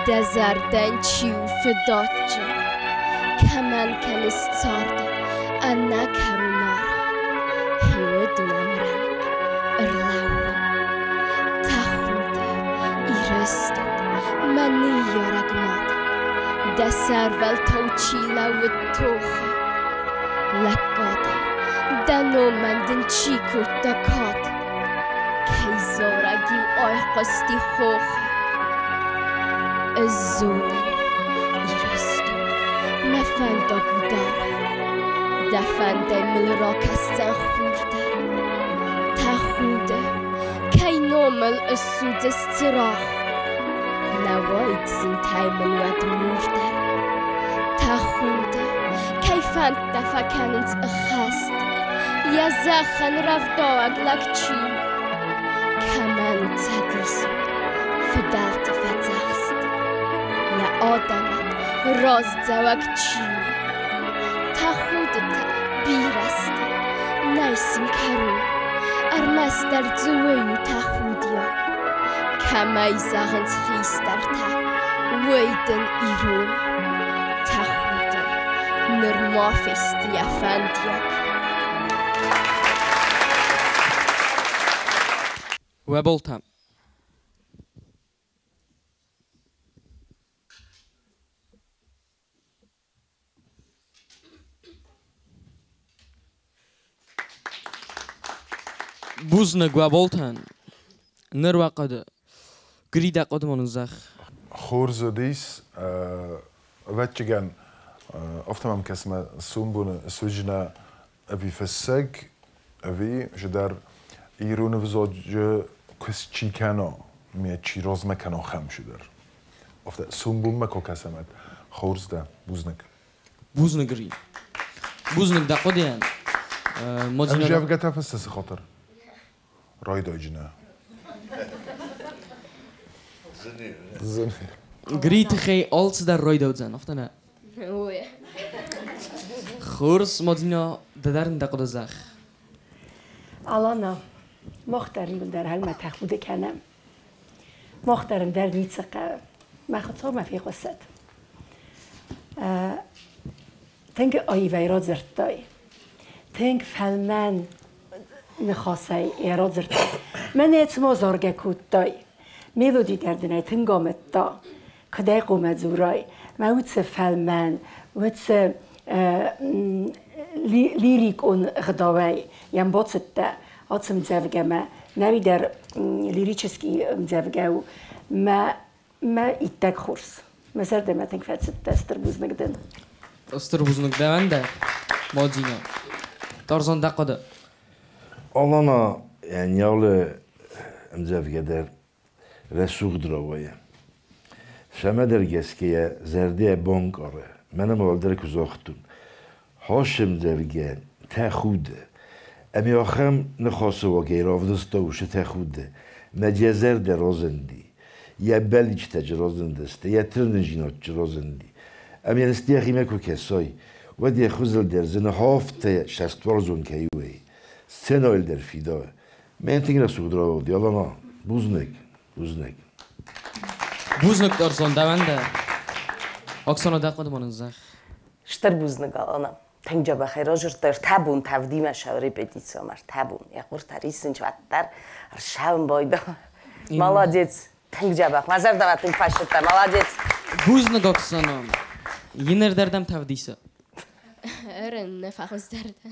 Дӕ зӕрдӕн чи у фыдадджын, Кӕмӕн кӕныс царды ӕнӕкӕрон аргъ, Хиуыдон ӕмрӕнхъ ӕрлӕууын. Тӕхуды, Ирыстон, мӕ ныййарӕг мад, Дӕ сӕрвӕлтау чи лӕууыд тохы, Лӕггадӕй дӕ номӕн дын чи кодта кад, Кӕй зарӕг-иу айхъуысти хохы. Ӕз зонын, Ирыстон, мӕ фӕндаг у даргъ, Дӕ фӕндӕй мыл ракӕсдзӕн хур дӕр. Тӕхуды, кӕй номыл ыссудзыс цырагъ, Нӕ уаид зынтӕй мын уӕд мур дӕр. Тӕхуды, кӕй фӕндтӕ фӕкӕнынц ӕххӕст, Йӕ зӕххӕн рӕвдауӕг лӕг чи у, Кӕмӕн у цӕдисон фыдӕлты фӕдзӕхст, Йӕ адӕмӕн раздзӕуӕг чи у. Тӕхуды, Хъуыдытӕ бирӕ сты, нӕй сын кӕрон. Ӕрмӕстдӕр дзы уый у тӕхудиаг. Кӕмӕй зӕгъынц хистӕртӕ, уый дын ирон. Тӕхуды, нырма фесты йӕ фӕндиаг. Уӕболтӕ. Бузныг уӕболтӕн. Ныр уӕ хъуыды. Гри дӕ хъуыды ма ныззӕгъ. Хорз уыдис, ӕвӕццӕгӕн, афтӕ мӕм кӕсы, мӕ сомбоны суджына ӕви фыссӕг, ӕви жыдӕр ирон ӕвзаджы куыст чи кӕна, ме чи размӕ кӕна хӕм шыдӕр. Афтӕ сомбонмӕ куы кӕсӕм, хорз дӕ, бузныг. Бузныг, Гри. Бузныг дӕ хъуыдыйӕн. Ӕмзӕвгӕ та фыссы хатыр. Райдайджына. Гри тыххӕй алцыдӕр райдаудзӕн, афтӕ нӕ? Ой. Хорз, Мадина, ды дӕр ын дӕ хъуыды зӕгъ. Алана, мах дӕр иуылдӕр ӕлмӕ тӕхуды кӕнӕм. Мах дӕр ӕндӕр ницы хъӕуы. Мӕ Хуыцаумӕ фехъуысӕд. Тынг аивӕй радзырдтай. Тынг фӕлмӕн ныхасӕй йӕ радзырдтай. Мӕнӕ цыма заргӕ кодтай. Мелоди дӕр дын ӕй тынг амыдта. Куыдӕй хъуамӕ дзурай. Мӕ уыцы фӕлмӕн, уыцы лирикон ӕгъдауӕй йӕм бацыдтӕ ацы мдзӕвгӕмӕ. Нӕуи дӕр лирический мдзӕвгӕ у. Мӕ мӕ иттӕг хорз. Мӕ зӕрдӕмӕ тынг фӕцыдтӕ, стыр бузныг дын. Стыр бузныг дӕуӕн дӕр, Мадина. Тарзан дӕ хъуыды. Алана ӕнйалы ӕмдзӕвгӕ дӕр рӕсугъд рауайы. Цӕмӕдӕр гӕсгӕ йӕ зӕрдӕ банкъары. Мӕнӕ ма уӕлдӕр куы загътон. Хос ӕмдзӕвгӕ тӕхуды. Ӕмӕ ахӕм ныхасы уагӕй равдыста уыцы тӕхуды. Мӕ йӕ зӕрдӕ разынди. Йӕ бӕллицтӕджы разындысты, йӕ тырнындзинадджы разынди. Ӕмӕ йын йӕхимӕ куы кӕсай, уӕд йӕ хуызыл дӕр зыны афтӕ цӕстуарзон кӕй у, сценӕйыл дӕр фидауы. Мӕн тынг рӕсугъд рауад, Алана. Бузныг, бузныг. Бузныг, Тарзан, дӕуӕн дӕр. Оксана, дӕ хъуыды ма нын зӕгъ. Стыр бузныг, Алана. Тынг дзӕбӕхӕй разырдта ӕртӕ бон тӕвдимӕ сӕ репетицимӕ ӕртӕ бон. Йӕ хъуыртӕ рисынч уӕддӕр ӕрсӕуын байдӕ. Молодец. Тынг дзӕбӕх. Мӕ зӕрдӕмӕ тынг фӕсыдтӕ. Молодец. Бузныг, Оксана. Иннӕрдӕрдӕм тӕвдисы. Ӕрын нӕ фӕхуыздӕр дӕ.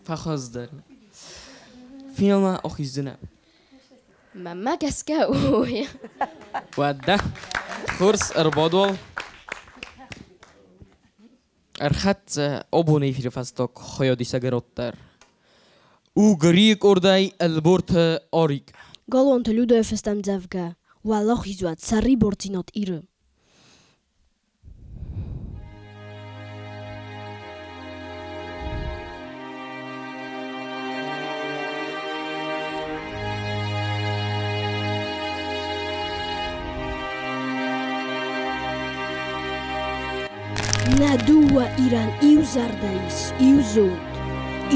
Фӕхуыздӕр. Финалмӕ ахиздзынӕ. Мӕнмӕ гӕсгӕ ой. Уӕдӕ, хорз ӕрбадуал. Ӕрхӕццӕ абоны эфиры фӕстаг хайадисӕг дӕр. У Грийы къордӕй Ӕлборты Арик. Галуанты Людӕйы фыст ӕмдзӕвгӕ «Уӕлахиз уӕд сӕрибардзинад Иры». Нӕ дыууӕ Ирӕн иу зӕрдӕ ис, иу зонд.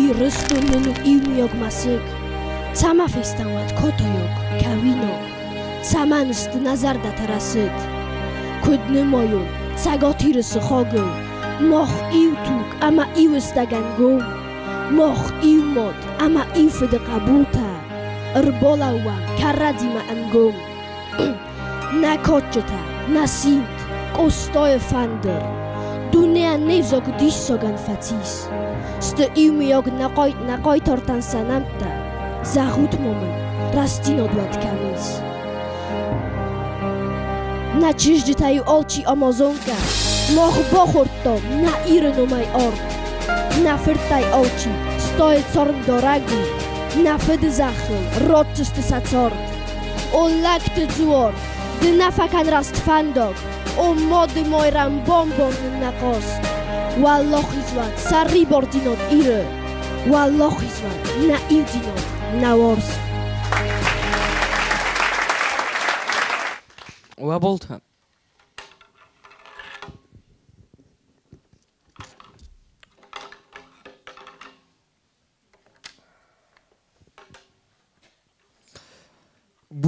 Ирыстон нын у иумиаг мӕсыг. Цӕмӕ фестӕм уӕд катайаг, кӕуинаг? Цӕмӕн сты нӕ зӕрдӕтӕ рӕсыд? Куыд нымайон Цӕгат Иры сыхагыл? Мах иу туг ӕмӕ иу стӕгӕн гом. Мах иу мад ӕмӕ иу фыды хъӕбултӕ. Ӕрбалӕууӕм кӕрӕдзимӕ ӕнгом. Нӕ кадджытӕ, нӕ симд, Къостайы фӕндыр. Дунейӕн не взаг диссагӕн фӕцис. Сты иумиаг нӕ хъайтартӕн сӕ нӕмттӕ. Зӕгъут-ма мын, рӕстдзинад уӕд кӕм ис? Нӕ чызджытӕ-иу алчи амазонкӕ. Мах бахордтам нӕ Иры номӕй ард. Нӕ фырттӕй алчи стайы цармдарӕг у. Нӕ фыды зӕххыл ратдзысты сӕ цард. О лӕгты дзуар, ды нӕ фӕкӕн раст фӕндаг, О мады Майрӕм, бамбар нын нӕ хъаст. Уӕлахиз уӕд сӕрибардзинад Иры, Уӕлахиз уӕд нӕ иудзинад, нӕ уарзт. Уӕболтӕ.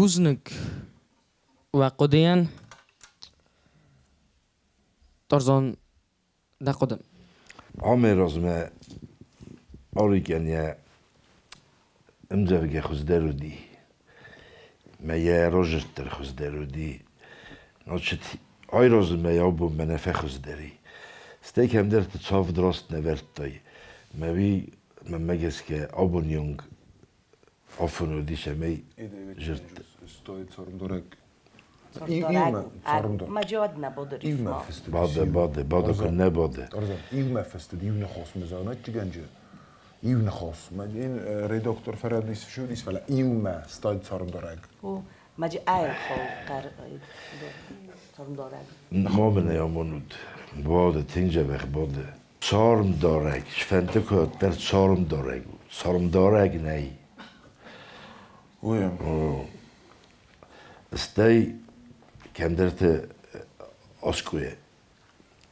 Бузныг уӕ хъуыдыйӕн. Тарзан, дӕ хъуыды. Амӕй размӕ Арикӕн йӕ ӕмдзӕвгӕ хуыздӕр уыди, мӕ йӕ разырд дӕр хуыздӕр уыди. Значит, айразмӕ йӕ абонмӕ нӕ фӕхуыздӕр и. Стӕй кӕмдӕрты цавд раст нӕ вӕрдтай. Мӕ уый, мӕнмӕ гӕсгӕ, абоны онг афон уыдис ӕмӕ зырдта. Бады, бады, бады, куыннӕ бады. Иумӕ фыстыд, иу ныхасмӕ заунӕтджыгӕнджы, иу ныхас. Редактор фӕрӕдис, шудис, фӕлӕ иумӕ стайд цармдарӕг. Маджи ӕрхол цармдарӕг. Ма мын ӕй амонут. Бады, тынг дзӕбӕх бады. Цармдарӕг, сфӕнды куыддӕр цармдарӕг у. Цармдарӕг нӕй. Стӕй кӕмдӕрты аскъуыйы,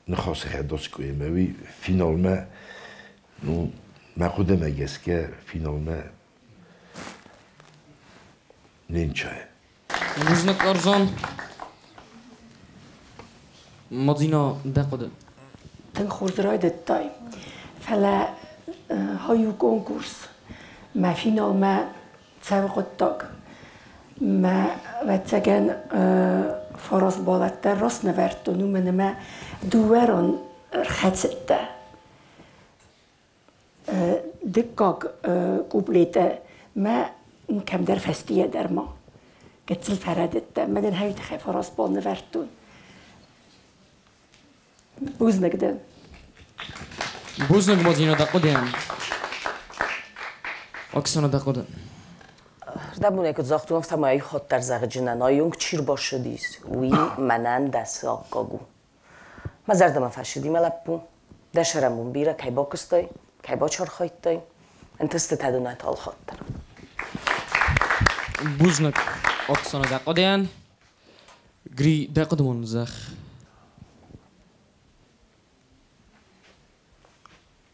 ныхасы хӕд аскъуыйы, мӕ уый финалмӕ, ну, мӕ хъуыдымӕ гӕсгӕ финалмӕ не нчайы. Бузныг, Тарзан. Мадзина, дӕ хъуыды. Тынг хорз райдыдтай, фӕлӕ хай у конкурс. Мӕ финалмӕ цӕуы хъуыддаг. Мӕ ӕвӕццӕгӕн фараст балӕттӕ раст нывӕрдтон, уымӕн ӕмӕ дыууӕрон ӕрхӕцыдтӕ. Дыккаг куплетӕ мӕ кӕмдӕр фӕстийӕ дӕр ма гыццыл фӕрӕдыдтӕ. Мӕнӕн хӕй тыххӕй фараст бал нывӕрдтон. Бузныг дӕн. Бузныг, Мадзина, дӕ хъуыдыйӕн. Оксана, дӕ хъуыды. Рдӕбонӕй куыд загътон, афтӕмӕй ходдӕр зӕгъджынӕн айонг чи рбассыдис, уый мӕнӕн дӕсы аккаг у. Мӕ зӕрдӕмӕ фӕцыди мӕ лӕппу. Дӕ сӕрӕнбон бирӕ кӕй бакуыстай, кӕй бацархайдтай, ӕнтыстытӕ дын уӕд алхатт дӕр. Бузныг, Оксана, дӕ хъуыдыйӕн. Гри, дӕ хъуыды ма зӕгъ.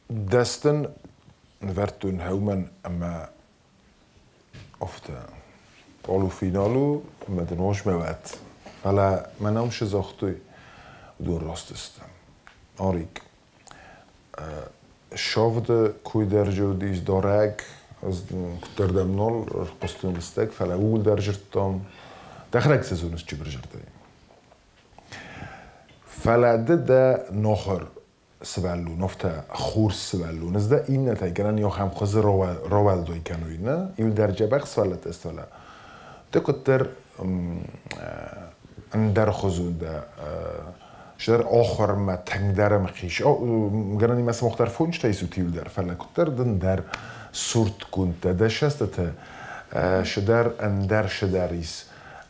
Дӕстын нывӕрдтон хӕумӕн ӕмӕ афтӕ полуфиналу ӕмӕ дын осмӕ уӕд. Фӕлӕ мӕ ном шы загътой, уыдон раст сты. Арик, Шавды куй дӕр уыдис дарӕг, ӕз куыддӕрдӕм нал ӕрхъуыстон лыстӕг, фӕлӕ ууыл дӕр зырдтам. Дӕхӕдӕг цы зоныс чыбырзӕрдӕйы. Фӕлӕ ды дӕ нохыр сывӕллон, афтӕ хорз сывӕллон, ӕз дӕ иннӕтӕй гӕнӕн ахӕм хуызы рауӕлдай кӕной, нӕ? Иуылдӕр дзӕбӕх сывӕллӕттӕ сты, фӕлӕ ды куыддӕр ӕндӕр хуызон дӕ, сдӕр ахуырмӕ тынгдӕр ӕмхиц. Гӕнӕн имӕ сымах дӕр фончытӕ исут иуылдӕр, фӕлӕ куыддӕр дын дӕр суртгондтӕ, дӕ сӕстытӕ сыдӕр ӕндӕр сыдӕр ис.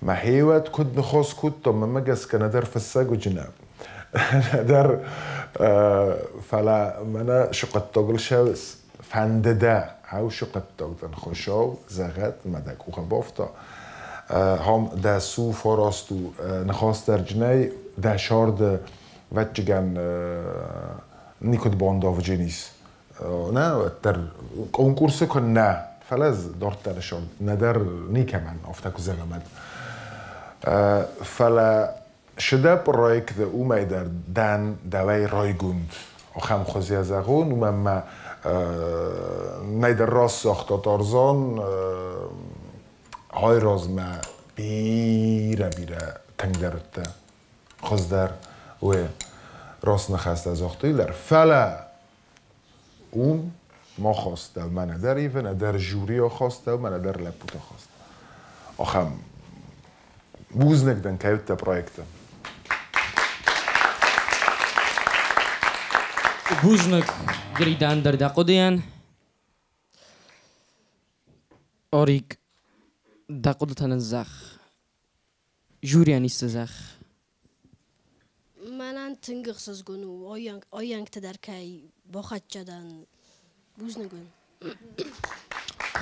Мӕхиуӕд куыд ныхас кодтам, мӕнмӕ гӕсгӕ нӕдӕр фыссӕг уыджынӕ, нӕдӕр, фӕлӕ мӕнӕ сыхъуыддагыл сӕ фӕнды дӕ, ау сыхъуыддаг дын Хуыцау зӕгъӕд, мӕ дӕ къухы бафта. Хам дӕ су фарасту ныхас дӕрджынӕй дӕ сӕрды вӕччыгӕн никуыд бандавджынис. Нӕ, уӕддӕр конкурсы куы нӕ, фӕлӕ ӕз дарддӕр нӕдӕр никӕмӕн афтӕ куы зӕгъӕм. Фӕлӕ сыдӕ проекты уымӕй дӕр дӕн дӕуӕй райгонд. Ахӕм хуызы зӕгъон, уымӕн мӕ нӕдӕр раст загъта Тарзан, айразмӕ бирӕ-бирӕ тынгдӕр уыдтӕ, хуыздӕр, уый раст ныхӕстӕ загътой дӕр. Фӕлӕ уым ма хастау, мӕнӕ дӕр ивы, нӕдӕр жюри ахастау, мӕнӕ дӕр лӕппуты ахаст. Ахӕм бузныг дӕн, кӕй уыдтӕ проекты. Бузныг, Гри, дӕн дӕр дӕ хъуыдыйӕн. Арик, дӕ хъуыдытӕ нын зӕгъ. Жюрийӕн исты зӕгъ. Мӕнӕн тынг ӕхсызгон у, айӕнгты дӕр кӕй бахӕццӕ дӕн. Бузныг уын.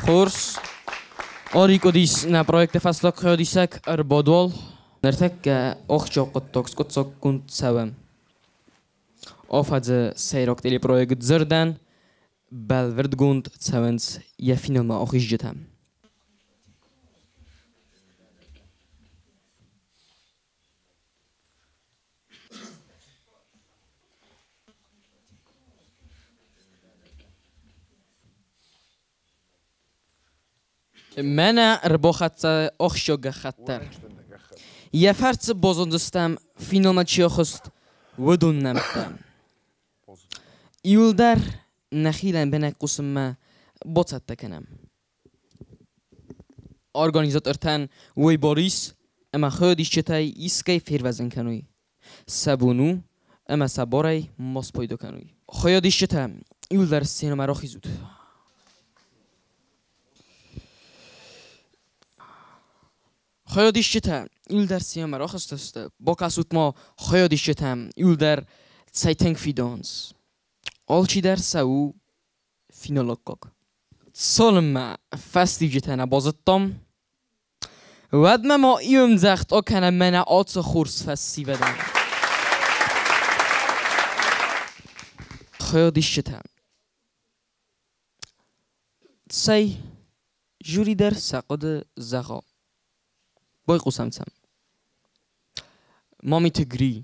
Хорз. Арик уыдис нӕ проекты фӕстаг хайадисӕг ӕрбадуал. Ныртӕккӕ ахсджиаг хъуыддаг скъуыддзаггонд цӕуы. Афӕдзы сӕйраг телепроект дзырдӕн бӕлвырдгонд цӕуынц йӕ финалмӕ ахизджытӕ. Мӕнӕ ӕрбахӕццӕ ахсджиаг гӕххӕтт дӕр. Йӕ фӕрцы базондзыстӕм, финалмӕ чи ахызт, уыдон нӕмттӕ. Иуылдӕр нӕхи лӕмбынӕг хъусынмӕ бацӕттӕ кӕнӕм. Организатортӕн уый бар ис, ӕмӕ хайадисджытӕй искӕй фервӕзын кӕной. Сӕ бон у, ӕмӕ сӕ барӕй ма спайда кӕной. Хайадисджытӕ, иуылдӕр сценӕмӕ рахизут. Хайадисджытӕ иуылдӕр сценӕмӕ рахызтысты, бакӕсут-ма хайадисджытӕм, иуылдӕр цӕй тынг фидауынц. Алчидӕр сӕ у финалаккаг. Цалынмӕ фӕстиуджытӕ нӕ базыдтам, уӕдмӕ ма иу ӕмдзӕгъд акӕнӕм мӕнӕ ацы хорз фӕсивӕдӕн. Хайадисджытӕ. Цӕй, жюри дӕр сӕ хъуыды зӕгъа. Байхъусӕм сӕм. Мамиты Гри,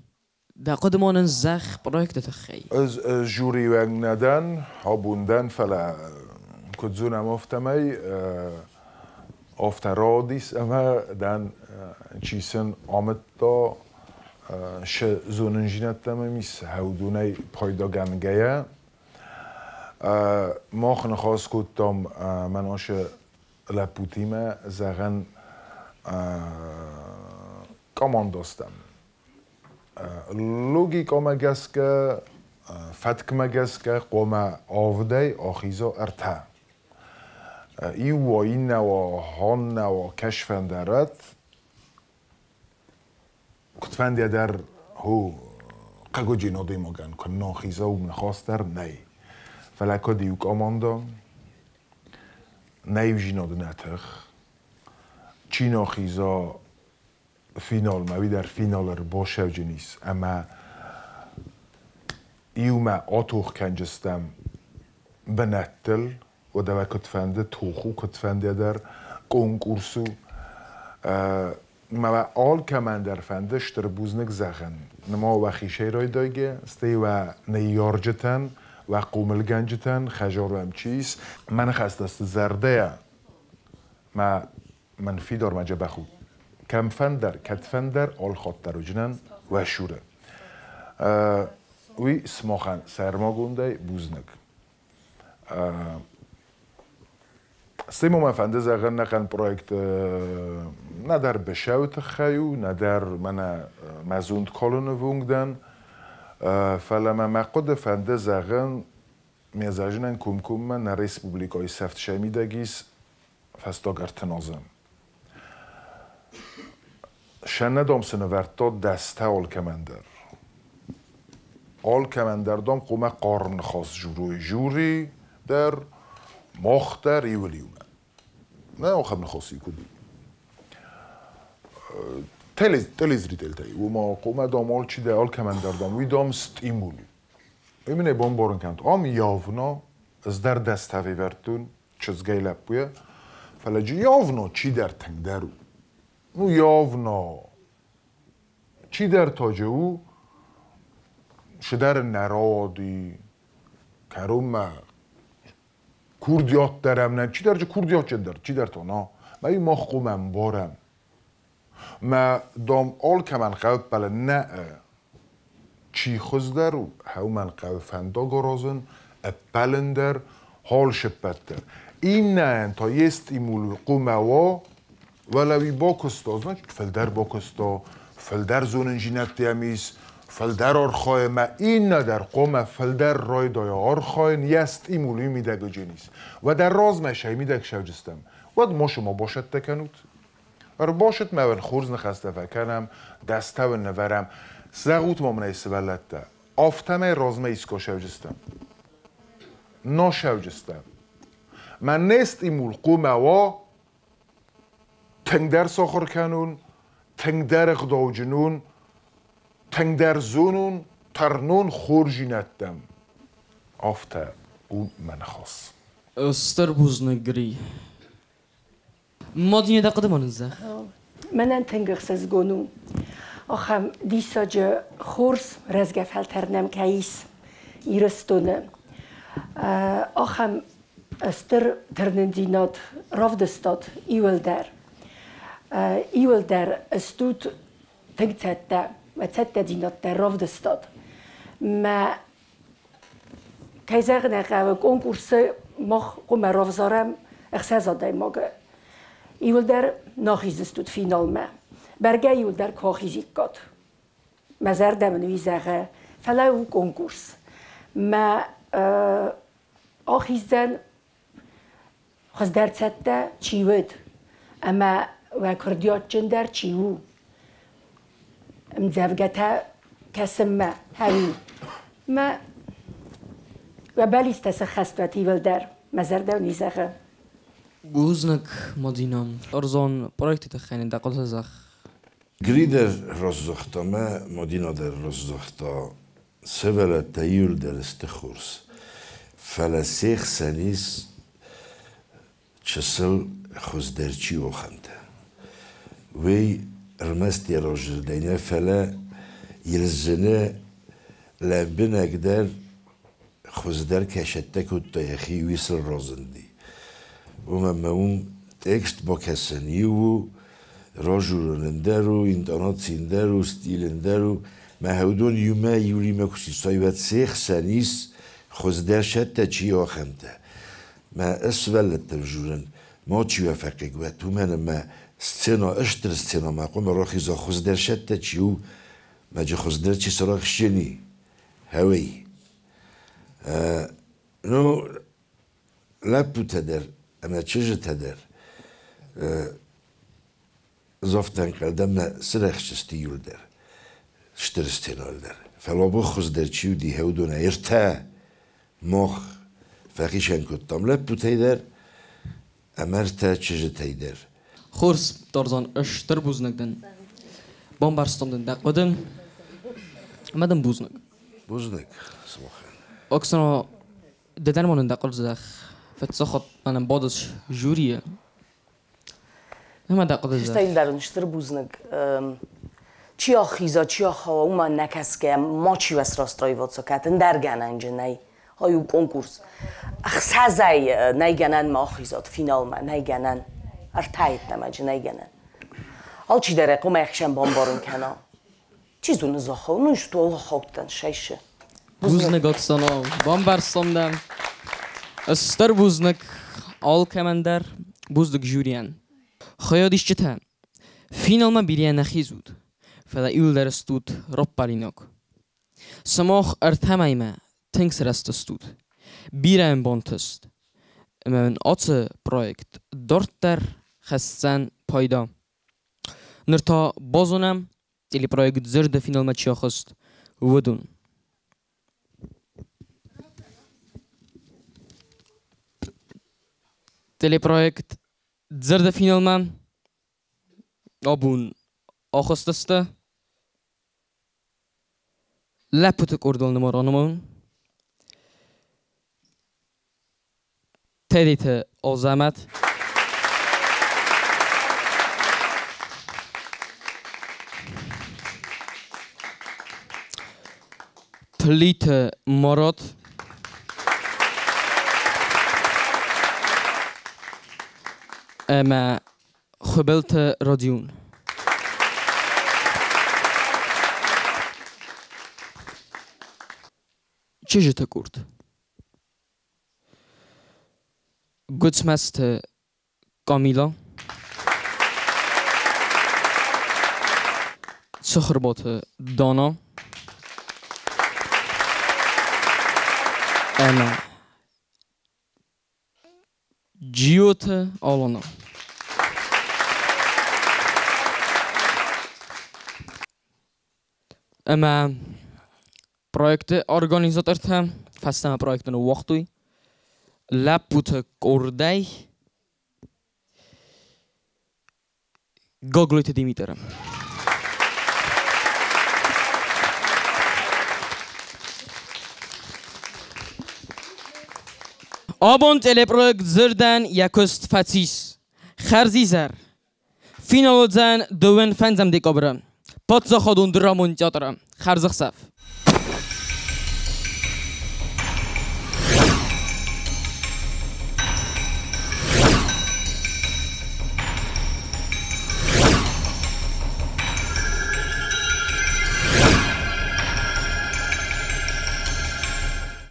дӕ хъуыды ма нын зӕгъ проекты тыххӕй. Ӕз жюриуӕг нӕ дӕн, абон дӕн, фӕлӕ куыд зонӕм, афтӕмӕй афтӕ рауадис ӕмӕ дӕн чи сын амыдта сӕ зонындзинӕдтӕ мӕм ис хӕудонӕй пайдагӕнгӕйӕ. Мах ныхас кодтам мӕнӕ лӕппутимӕ, зӕгъӕн, командостӕм. Логикӕмӕ гӕсгӕ, фӕткмӕ гӕсгӕ хъуамӕ авдӕй ахиза ӕртӕ. Иу уа, иннӕ уа, ханнӕ уа, кӕсфӕндӕрӕт, куыдфӕндыйӕ дӕр хо хъӕгуджын адӕймагӕн куыннӕ ахиза, уым ныхас дӕр нӕй. Фӕлӕ кӕд иу командӕ, нӕ иудзинады нӕ тых, чи нӕ ахиза финалмӕ, уый дӕр финалы ӕрбасӕвджын ис ӕмӕ иумӕ атох кӕнджыстӕм бынӕттыл, уӕдӕ куыдфӕнды тох у, куыдфӕнды дӕр конкурс у. Мӕ алкӕмӕн дӕр фӕнды стыр бузныг зӕгъын. Ныма уӕхи райдайгӕ, стӕй уӕ ныййарджытӕн, уӕ хъомылгӕнджытӕн, хӕзар уӕм чи ис. Мӕ ныхӕстӕ сты зӕрдӕйӕ, мӕ мӕн фидар мӕ джӕбӕх у. Кӕмфӕндӕр, кӕдфӕндӕр алхатт дӕр уыджынӕн уӕ суры. Уый сымахӕн сӕрмагондӕй бузныг. Стӕй ма мӕ фӕнды зӕгъын нӕхъӕн проект нӕдӕр бесӕуы тыххӕй у, нӕдӕр мӕнӕ мӕ зонд калыны вонг дӕн, фӕлӕ мӕ мӕ хъуыды фӕнды зӕгъын, ме зӕжынӕн комкоммӕ нӕ республикӕйы сӕфт сӕмидӕг ис фӕстаг 30 азы. Сӕнӕдом сын ӕвӕрдта дӕстӕ алкӕмӕн дӕр. Алкӕмӕн дӕр дам хъуамӕ хъарм ныхас журой жюри дӕр, мах дӕр иуыл иумӕ. Нӕ ахӕм ныхас куыд у. Телезрительтӕй, уымӕ хъуамӕ дам алчи дӕр, алкӕмӕн дӕр дам, уый дам стимул. Уый мын ӕй бамбарын кӕнут. Ам явно ӕз дӕр дӕстӕ вӕрдтон чызгӕй лӕппуйӕ, фӕлӕ джы явно чидӕр тынгдӕр у. Ну явно чидӕр таджы у, шыдӕр нӕ рауади, кӕронмӕ курдиат дӕр ӕм нӕ, чидӕр джы курдиатджындӕр, чидӕр та на. Мӕ мах хъуамӕ ӕмбарӕм. Мӕ дам алкӕмӕн хъӕуы ппӕлын нӕ чи хуыздӕр у, хӕумӕн хъӕуы фӕндаг аразын, ӕппӕлын дӕр, халсыппӕт дӕр. Иннӕйӕн та йе стимул хъуамӕ уа, фӕлӕ уый бакуыста, значит, фылдӕр бакуыста, фылдӕр зонындзинӕдтӕ йӕм ис, фылдӕр архайы ӕмӕ иннӕ дӕр хъуамӕ фылдӕр райдайа архайын, йӕ стимул уый мидӕгӕджын ис. Уӕдӕ размӕ сӕ мидӕг сӕвджыстӕм, уӕд ма ма басӕттӕ кӕнут. Ӕрбасыд мӕ уын хорз ныхӕстӕ фӕкӕнӕм, дӕстӕ уын нывӕрӕм. Зӕгъут ма мын ӕй, сывӕллӕттӕ, афтӕмӕй размӕ искуы сӕвджыстӕм? На сӕвджыстӕм. Мӕ не стимул хъуамӕ уа тынгдӕр сахуыр кӕнун, тынгдӕр ӕгъдауджын ун, тынгдӕр зонун, тырнон хорздзинӕдтӕм. Афтӕ у мӕ ныхас. Стыр бузныг, Гри. Мадинӕ, дӕ хъуыды ма нын зӕгъ. Мӕнӕн тынг ӕхсызгон у, ахӕм диссаджы хорз рӕзгӕ фӕлтӕр нӕм кӕй ис Ирыстоны. Ахӕм Стыр тырнындзинад равдыстат иуылдӕр. Иуылдӕр стут тынг цӕттӕ, мӕ цӕттӕдзинад дӕр равдыстат. Мӕ кӕй зӕгъын ӕй хъӕуы, конкурсы мах хъуамӕ равзарӕм 6 адӕймагы. Иуылдӕр нахиздзыстут финалмӕ. Бӕргӕ иуылдӕр куы ахизиккат. Мӕ зӕрдӕ мын уый зӕгъы, фӕлӕ у конкурс. Мӕ ахиздзӕн хуыздӕр цӕттӕ чи уыд ӕмӕ уӕ курдиатджындӕр чи у. Ӕмдзӕвгӕтӕ кӕсынмӕ хӕуи. Мӕ уӕ бӕллицтӕ сӕххӕст уӕт иуылдӕр. Мӕ зӕрдӕ уын уый зӕгъы. Бузныг, Мадина. Ӕрдзон проекты тыххӕй нын дӕ хъуыдытӕ зӕгъ. Гри дӕр раздзагъта мӕ, Мадина дӕр раздзагъта, сывӕллӕттӕ иуылдӕр сты хорз, фӕлӕ се хсӕн ис чысыл хуыздӕр чи у, ахӕмтӕ. Уый ӕрмӕст йӕ разӕрдӕй нӕ, фӕлӕ йыл зыны лӕмбынӕгдӕр хуыздӕр кӕсӕттӕ кодта йӕхи, уый сыл разынди. Уымӕн ӕмӕ уым текст бакӕсын иу у, разурын ӕндӕр у, интонаци ӕндӕр у, стиль ӕндӕр у. Мӕ уыдон иумӕ иулимӕ куы сисай, уӕд се хсӕн ис хуыздӕр сӕттӕ чи у, ахӕмтӕ. Мӕ сывӕллӕттӕм журын, мачи уӕ фӕхъыг уӕт, уымӕн ӕмӕ сцена, стыр сценамӕ хъуамӕ рахиза хуыздӕр сӕттӕ чи у, мӕджы хуыздӕр чи сарӕхсджыни, хӕуей. Ну, лӕппутӕ дӕр ӕмӕ чызджытӕ дӕр зафтӕнхъӕл мӕ сырӕхстысты иуылдӕр, стыр сценайыл дӕр. Фӕлӕ абон хуыздӕр чи уыди, уыдонӕй ӕртӕ мах фӕхицӕн кодтам лӕппутӕй дӕр ӕмӕ ӕртӕ чызджытӕй дӕр. Хорз, Тарзан, стыр бузныг дын. Бамбӕрстон дын дӕ хъуыды ӕмӕ дын бузныг. Бузныг сымахӕн. Оксана, ды дӕр ма нын дӕ хъуыды зӕгъ. Фыццаг хатт мӕнӕн бадыс жюрийы. Ӕмӕ дӕ хъуыды зӕгъ. Стӕй дӕр ын стыр бузныг. Чи ахиза, чи ахауа, уымӕ нӕ кӕсгӕ, мачи уӕ срастраиваться кӕнӕт, ӕндӕр гӕнӕн нӕй. Ай у конкурс. 6-ӕй нӕй гӕнӕн ма ахизат финалмӕ, нӕй гӕнӕн. 3 йеддӕмӕ нӕй гӕнӕн. Алчидӕр ӕй хъуамӕ ӕхсӕн бамбарын кӕна. Чи зоны захау, ну что, ахаудтӕн, шайшы. Бузныг, Оксана, бамбӕрстон дӕ. Стыр бузныг алкӕмӕн дӕр, бузныг жюрийӕн. Хайадисджытӕ, финалмӕ бирӕ нӕ хизут, фӕлӕ иуылдӕр стут раппӕлинаг. Сымах 3 мӕймӕ тынг сырӕзтыстут, бирӕ уын бантыст, ӕмӕ уын ацы проект дарддӕр хӕсдзӕн пайда. Ныр та базонӕм, телепроект «Дзырды» финалмӕ чи ахызт, уыдон. Телепроект «Дзырды» финалмӕ абон ахызтысты лӕппуты къордыл нымад анымайын. Тедиты Азӕмӕт. Плиты Марат. Ӕмӕ Хуыбылты Родион. Чызджыты къорд. Гуыцмӕзты Камила. Цыхуырбаты Дана. Ӕмӕ Джиоты Алана. Ӕмӕ проекты организатортӕ фӕстӕмӕ проекты ныууагътой лӕппуты къордӕй Гаглойты Димитры. Абон телепроект «Дзырдӕн» йӕ куыст фӕцис. Хӕрзизӕр. Финал уыдзӕн 25 декабры. Паддзахадон драмон театры. Хӕрзӕхсӕв.